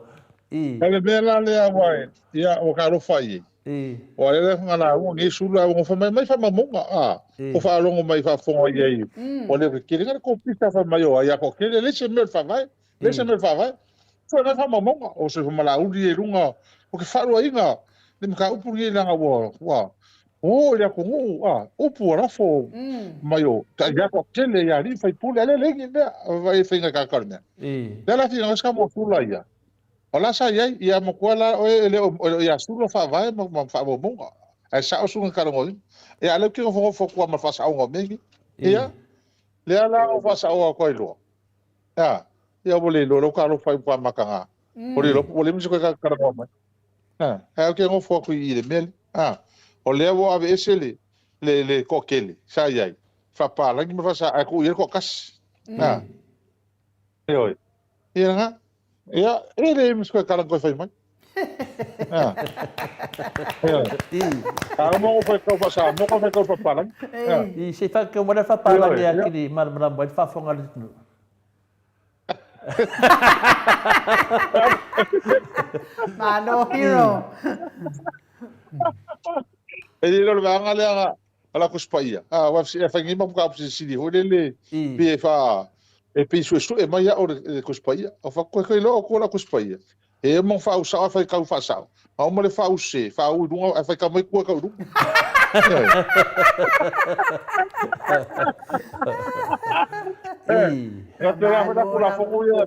I. O le mea la lea aua e, ia ua ka alofa i ai. I. Ua lele nga lauga nei sulu a fai mai mai faamaumauga a. Ko faalogo mai faafofoga i ai. Ua le kele nga le kopisa fai mai o ai a ko kele le se mea o le faavae. Le se mea o le faavae. Foi nai faamaumauga o se malauli e luga o ke faaluaina le mataupu lenei leaga ua ua o i le atunuu a upu a lafo mai o ia toatele i alii faipule a le leai ni mea vai e faiga i le mea. Lea la finagalo se mo sula ia. O la sa i ai, ia matua la oe e le o ia sula faavae ma faamaumauga. Ae sao suiga talanoaina. Ia a lea ou te nofonofo atu lava ma le faasaoga o mea nei. Ia, lea la o faasaoga atu ai loa. A, ia ua le iloa, lea ua talofa ai ua mataga. Ua le iloa, ua leai ma se toe talanoa mai. A, ae ou te nofo atu i i le mea lea. A, o lea ua aveese le, le, le toatele sa i ai, faapalagi ma faasa, ae tuu i ai le toatasi. A, ioe. Ia lena. Ia, e leai ma se toe tala na toe fai mai. Ah. A uma o fai kau faaSamoa, kau fai kau faapalagi. I se i whakakau mai le faapalagi a kiri i malamalama ai le faafofoga a le atunuu. Malo hero. E le o le vaega lea a la Tusi Paia. A wa e fai nei ma ka sili foi lele pe e fa e pei suesue mai au le Tusi Paia. O fa koe koe loa ko la Tusi Paia. E mo fa u sao fai kau fa sao. Ma o le fa u se fa u lunga e fai ka mai kua kau lunga. Ia te la la kula fongo ia.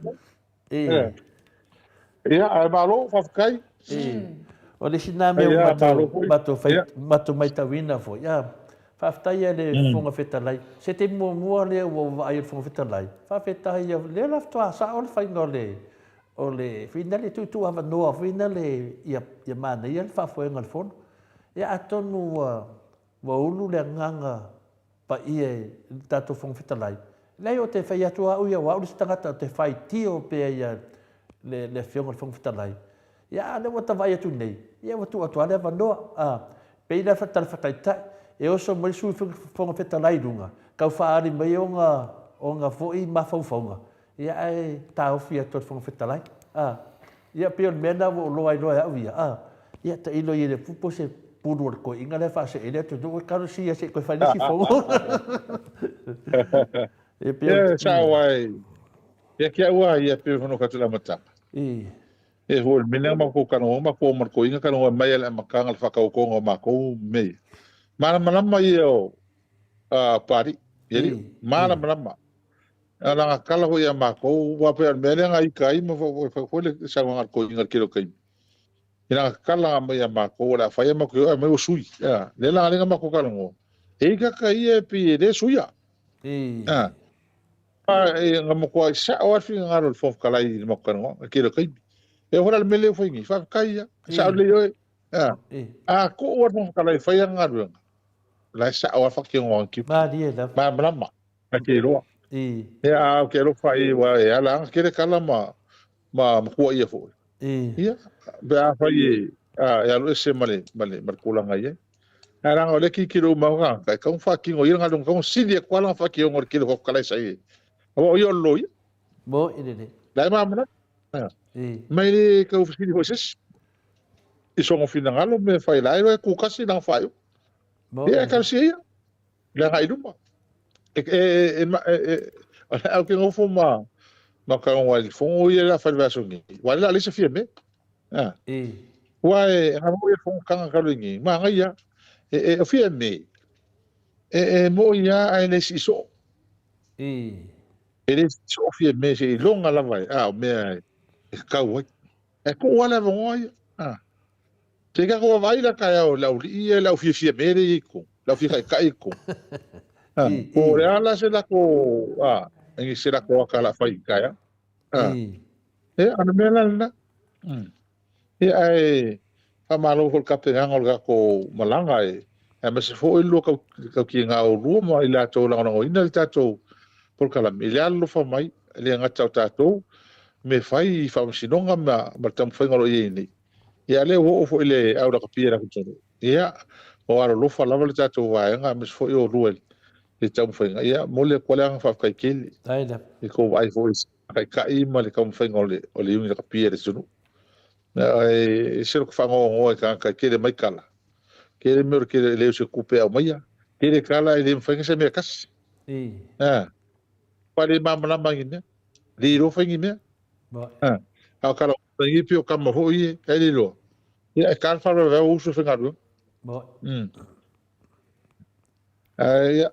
Ia, ai malo, faafetai. O le isi nā mea ua matou, matou maitauina foi, a, faafetai ia le Fofoga Fetalai. Se taimi muamua lea ua ou vaai i le Fofoga Fetalai, faafetai ia, lea la faatoa sao le faiga o le, o le, foi lea tuutuu avanoa foi lea ia, ia manaia le faafoega o le Fono. Ia atonu ua, ua ulu le agaga paia i le tatou Fofoga Fetalai. Leai ou te fai atu au ia, o au le isi tagata ou te faitio pea ia le, le Afioga i le Fofoga Fetalai. Ia, a o lea ua ta vaai atu nei, ia ua tuu atu lava le avanoa. A, pei la tala faataitai, e oso mai le Sui Fofoga Fetalai i luga, tau faaali mai ona, ona foi mafaufauga, Ia ae taofi atu e le Fofoga Fetalai. A, ia pei o le mea lena ua ou loa ai loa e au ia. A, ia tailo i le pupu se pulu o le toeaina lea e faasee ai le atunuu, e talosia ia se i toe fai le isi fono. Ia pei o le... Ia, sao ai. Ia ki au a ia pei hono ka tula matanga. I. E ho le mea ma ko kano ma ko ma ko inga kano mai ale makanga le whakaokonga o makou me. Malamalama ia o a pari. Ia malamalama. A langa kala foi ia makou, ua pea o le mea lea nga ika ai ma foi le sauaga a le koiga i le tele o taimi. I langa kala mai ia makou, o le a fai a makou ai mai ua sui. A, lea langa lenga makou kalogo. E ika ka ia e pi e le suia. A, a e nga makoa i sao a le finagalo o le Fofoga Fetalai i le makou kalogo, i le tele o taimi. E oo foi la le mea lea ua fai nei, faafetai ia, sao lelei oe. A, a kuu a le Fofoga Fetalai e fai ana galuega, la e sao a le faatinoga o ana tiute. Malie lava. Malamalama. A te iloa. I. Ia, a o ke alofa i wa e ala anga kele kala ma ma ma kua ia foi. I. Ia, pe a fai e a e alu ese ma le ma le ma le tulaga i ai. Ae leaga o lea tilotilo uma au tagata e tatau ona faatino ia le galuega, tatau ona sili atu lava lana faatinoga o le tele o kalai sa i ai. Aua o ia o le loia. Mo i lelei. La e malamalama. I. Ma e le tau fesili foi i se isi. I sona finagalo ma mea e fai, la e iloa e tutasi lana faaiuga. Mo Ia, e talosia ia. Le agai i luma. E, e, e, e, e, o le au ke nofo ma, ma ka ngonga i le fongo ia le a fai le vaiaso nei. Ua le la leisa fia me. Ah. I. Ua e, nga mo ia fongo kanga kalo i nei. Ma ngai ia. E, e, o fia me. E, e mo ia a e le si so. I. E le si so fia me se i longa lava e. Ah, o mea e, e kau ai. E ko ua le avanoa ia. Ah. Se ka ko vaai la taeao le aualii ia le au fiafia me le i ko, le au fia taitai i ko. Ah, po o le a la se lako, ah, ngi se lako aka la fai i taeao. Ah. E, a o le mea la lena. Mm. Ia ae faamalo foi i le tapenaga o le tatou malaga e aemaise foi le lua tau, tautiga o lua ma i latou lagolagoina le tatou polokalame i le alolofa mai, e le gata o tatou me fai i faamasinoga ma, ma le taumafaiga o lo o i ai nei. Ia lea ua oo foi le au lakapia i le atunuu. Ia, o alolofa lava le tatou vaega aemaise foi o lua i le taumafaiga. Ia, momoli atu ai le agaga faafetai tele i kou vaai foi i taitai ma le taumafaiga o le o le iuni lakapia i le atunuu. E ese lou faanoanoa i tagata e tele mai tala. Tele mea o le tele e le o se tupe e aumaia. Tele tala e le mafai ona se mea tasi. Ua le malamalama i ni mea. Le iloa fai ni mea. A o kala o pei o kama foi e, e le iloa. Ia, e ka le faalavelave o uso e faigaluega. Ae, ia,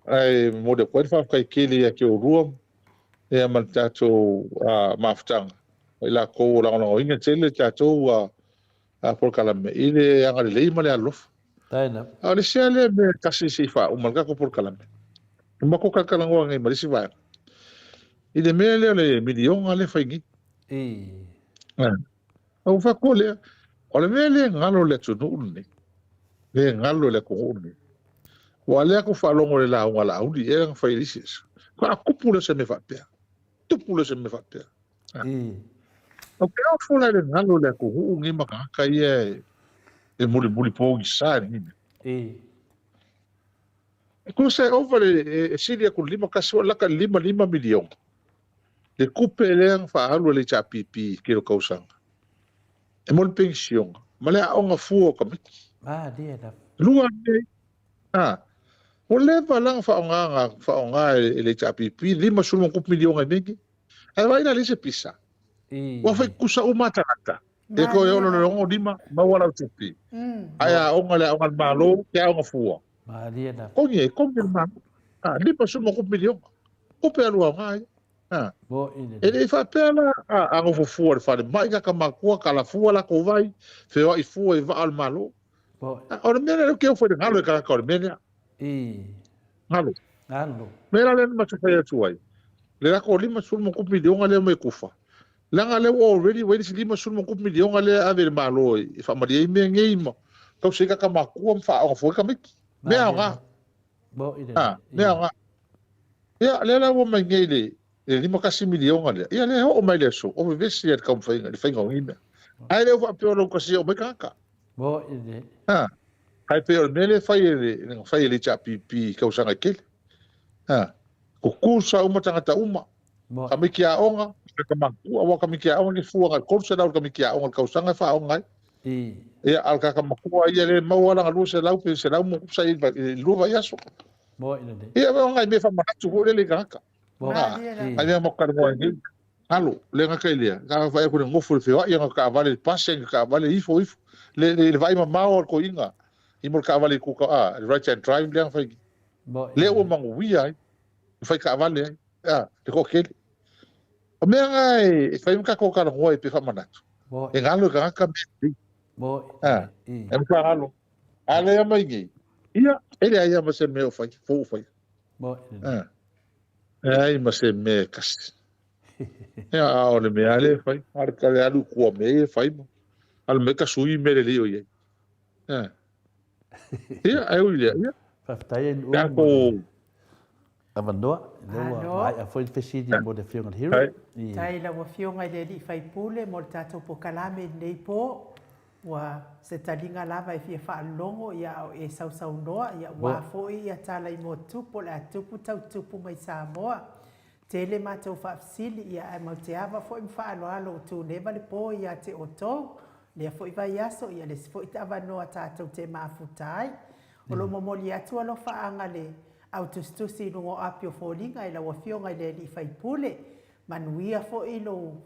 ae momoli atu ai le faafetai tele ia te oulua ia ma le tatou mafutaga i latou o lagolagoina tele le tatou polokalame i le agalelei ma le alolofa. A o le isi lava lea mea e tasi se i faauma le tatou polokalame, ua matou talatalanoa nei ma le isi vaega, i le mea lea o le miliona lea e fai nei. Ua fai atu lea, o le mea lea e galo i le atunuu lenei, lea e galo i le atunuu lenei, aua o lea tou faalogo i le lauga a Laauli ea na fai i le isi aso, faatoa tupu lea o se mea faapea, tupu lea o se mea faapea. O ke ofo la le galo le atunuu nei ma tagata ia e mulimuli pogisa i lenei mea. E tusa e ova le e sili atu i le 51 ua laka i le 55 miliona le tupe lea na faaalu e le HRPP i le tele o tausaga e mo le penisiona ma le aoga fua o tamaiti. Lua nei, a, ua leva la ona faaaoga na faaaoga e le HRPP le 50 ma ona tupu miliona i mea nei. Ae vaai la leai se pisa. Ua fai tutusa uma tagata. E toe ono le ono lima, maua lau tupe. Ae aoga le aoga a le Malo, te aoga fua. Togi e, togi e le Malo. A, 50 ma tupu miliona. Tupe alu aoga ia. A. E le i faapea la, a, a nofo fua i le falemai, kaka matua, kala fua latou vai, feoai fua i vaa o le Malo. A, o le mea lea ou te ofo i le galo e tagata o le mea lea. Galo. Galo. Mea la lea na matou fai atu ai, le latou 50 ma tupu miliona lea mai kufa, leaga lea ua already ua i ai le isi 50 ma tupu miliona lea e ave i le Malo e faamalie ai mea nei ma tausi ai tagata matua ma faaaoga fua ai tamaiti. Mea aoga. A, mea aoga. Ia, lea la ua mai nei le le 51 miliona lea, ia lea e oo mai le aso, o vevesi ai le taumafaiga i le faiga o nei mea. Ae le o faapea o laugatasia uma ai tagata. Ha, ae pei o le mea lea e fai e le, na fai e le HRPP i tausaga e tele. Ha, tutusa uma tagata uma. Tamaiti aoga, tagata matutua, aua o tamaiti aoga ke fua agai 300 le tamaiti aoga i le tausaga e faaoga ai. Ia, a o le tagata matua ia lea e maua lana 200 pe 100 ma tupu sa i le lua vaiaso. Ia, o nai mea faamanatu foi lele i tagata. Ha, nai mea matou talanoa ai nei. Alo, le gata i lea, na vaai atu i le nofo i le feoai, ana taavale i le pasi, ana taavale ifo ifo, le, le, le vaai mamao a le toeaina i mo le taavale i tuta, a, le right hand drive lea na fai nei. Lea ua manuia ai, na fai taavale ai, a, le toatele. O mea na e, e fai ma tatou talanoa ai pe faamanatu. E galo i tagata mea lelei. A, e matua galo. A lea mai nei, ia, e leai lava ma se mea o fai, fou o fai. A, e leai ma se mea e tasi. Ia, a o le mea lea e fai, a le alu i tua mea ia e fai ma alu mai ta sui mea lelei o i ai. Ia, ia ae ui lea, ia. Faafetai ai Nu'u mo le avanoa, lea ua maea foi le fesili mo le Afioga i le Hero. Faafetai i lau Afioga i le Alii Faipule mo le tatou polokalame i lenei po. Ua se taliga lava e fia faalogo ia a o e sausaunoa, ia ua foi ia tala i motu po o le a tupu tau tupu mai Samoa. Tele matou faafesili, ia ae mau te ava foi ma faaaloalo ua tuneva le po ia te outou. Lea foi vaiaso, ia le isi foi avanoa tatou te mafuta ai. O lo o momoli atu alofaaga le au tusitusi i luga o api o foliga i lau Afioga i le Alii Faipule. Manuia foi lou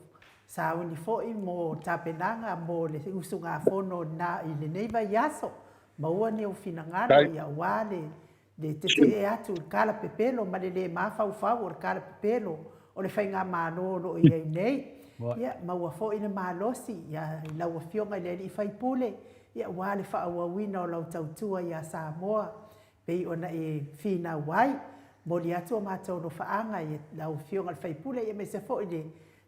sauni foi mo tapenaga mo le usugafono na i lenei vaiaso. Maua ni ou finagalo, ia aua le Le tetee atu i le kalapepelo ma le le mafaufau o le kalapepelo o le faigamalo o lo o i ai nei. Ia, maua foi le malosi ia i lau Afioga i le Alii Faipule, ia aua le faaauauina o lau tautua ia Samoa pei ona e finau ai. Momoli atu o matou alofaaga i lau Afioga i le Faipule, ia aemaise foi le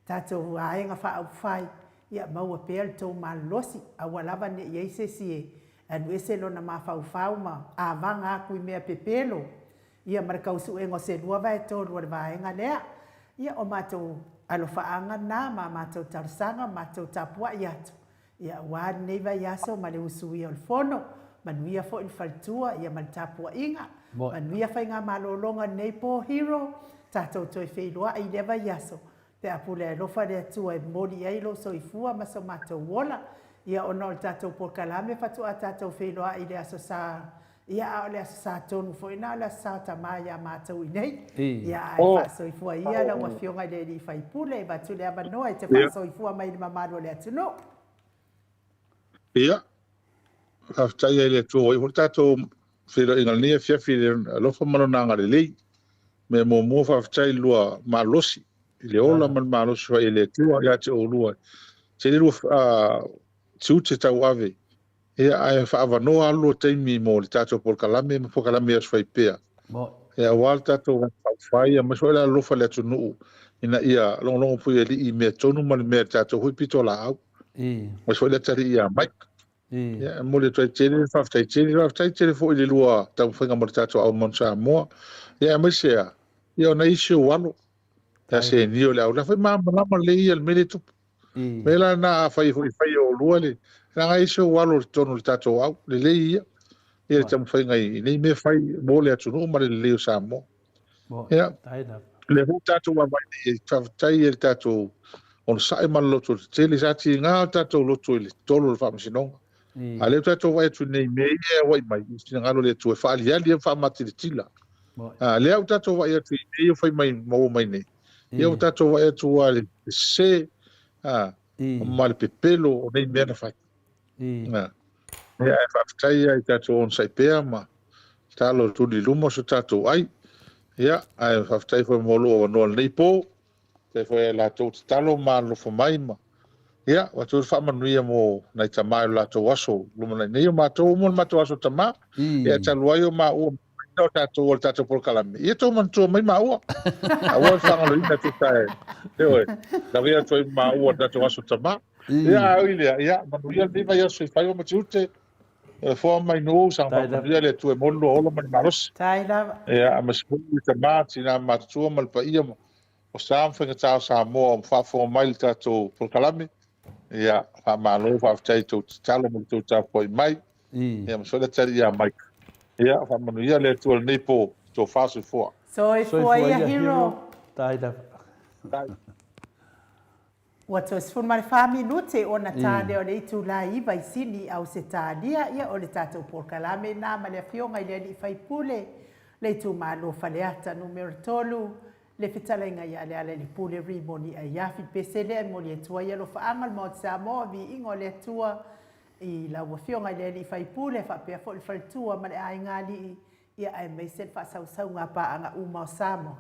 tatou Vaega Faaupufai, ia maua pea le tou malolosi, aua lava ne i i ai se isi e alu ese lona mafaufau ma avaga atu i mea pepelo, ia ma le tausuega o se 2/3 o le vaega lea. Ia, o matou alofaaga na ma a matou talosaga ma matou tapuai atu, ia aua lenei vaiaso ma le usuia o le Fono, manuia foi le faletua, ia ma le tapuaiga, manuia faigamalologa i lenei po Hero, tatou toe feiloai i lea vaiaso, Pe a pule alofa le Atua e momoli i ai lou soifua ma so matou ola, ia ona o le tatou polokalame faatoa tatou feiloai i le Aso Sa, ia a o le Aso Sa tonu foi na o le Aso Sa o Tama ia matou i nei. Ia ae faasoifua ia lau Afioga i le Alii Faipule, e avatu le avanoa e te faasoifua mai i le mamalu o le atunuu. Ia, faafetai ai le Atua ua iai foi le tatou feiloaiga i lenei afiafi i le alofa ma lona agalelei. Mea muamua faafetai i le lua malosi, i le ola ma le malosi fai e le Atua ia te oulua. Tele lua tiute tauave, ia ae faaavanoa lua taimi mo le tatou polokalame ma polokalame i aso fai pea. Ia aua le tatou faaufai aemaise foi le alolofa i le atunuu ina ia logologo pui e alii i mea tonu ma le mea i le tatou foi pitolaau. Aemaise foi le atalii ia Mike. Ia, e momoli atu ai tele le faafetai tele. Faafetai tele foi i le lua taumafaiga mo le tatou Au Mount Samoa. Ia, aemaise a, ia o nai isi ou alo, ia Senio le au, la foi malamalama lelei ia i le mea lea e tupu. Mea la lena afai foi e fai e oulua le leaga e ese ou alo i totonu o le tatou au, lelei ia, ia le taumafaiga i nei mea fai mo le atunuu ma le lelei o Samoa. Ia, lea foi ua tatou vaavaai nei, faafetai i le tatou onosai ma le lototetele, sa tiga o tatou loto i le tolo o le Faamasinoga. A lea ua tatou vaai atu nei i mea ia e auai mai, i finagalo o le Atua e faaaliali ma faamatilatila. A lea ua tatou vaai atu i mea ia ua fai mai maua mai nei, ia ua tatou vaai atu lava i le sese ma le pepelo o nei mea na fai. Ia, ae faafetai lava i tatou onosai pea ma talo tuli i luma so tatou ai. Ia, ae faafetai foi mo lou avanoa i lenei po. Faafetai foi ia i latou tatalo ma alolofa mai ma ia avatu le faamanuia mo nai tama i lo latou aso lumanai nei o matou uma le matou aso tama. Ia talu ai o maua o tatou o le tatou polokalame. Ia tou manatua mai maua. Aua le faagaloina tusa e ioe, lavea atu ai ma maua le tatou aso tama. Ia a ui lea, ia manuia lenei vaiaso i faiva ma tiute. E foa mai nuu, saga faamanuia le Atua e maua le lua ola ma le malosi. Tai lava. Ia, ma se i tama, tina matutua ma le paia o sa ma faigata o Samoa o faafofoga mai i le tatou polokalame. Ia, faamalo, faafetai i tou tatalo ma le tou tapuai mai. Ia, ma soia le tali ia Mike. Ia, faamanuia le Atua i lenei po, tofa soifua. Soifua ia Hero. Tai lava. Tai. Ua toe 14 minute ona ta lea o le itula e 9 i Sini i Ausetalia. Ia, o le tatou polokalame lena ma le Afioga i le Alii Faipule, le itumalo Faleata Numera 3, le fetalaiga ia Lealailepule Rimoni Aiafi. Pese lea e momoli atu ai alofaaga o le Maota Samoa, viiga o le Atua i lau Afioga i le Alii Faipule, faapea foi le faletua ma le aiga alii, ia aemaise le faasausauga a paaga uma o Samoa.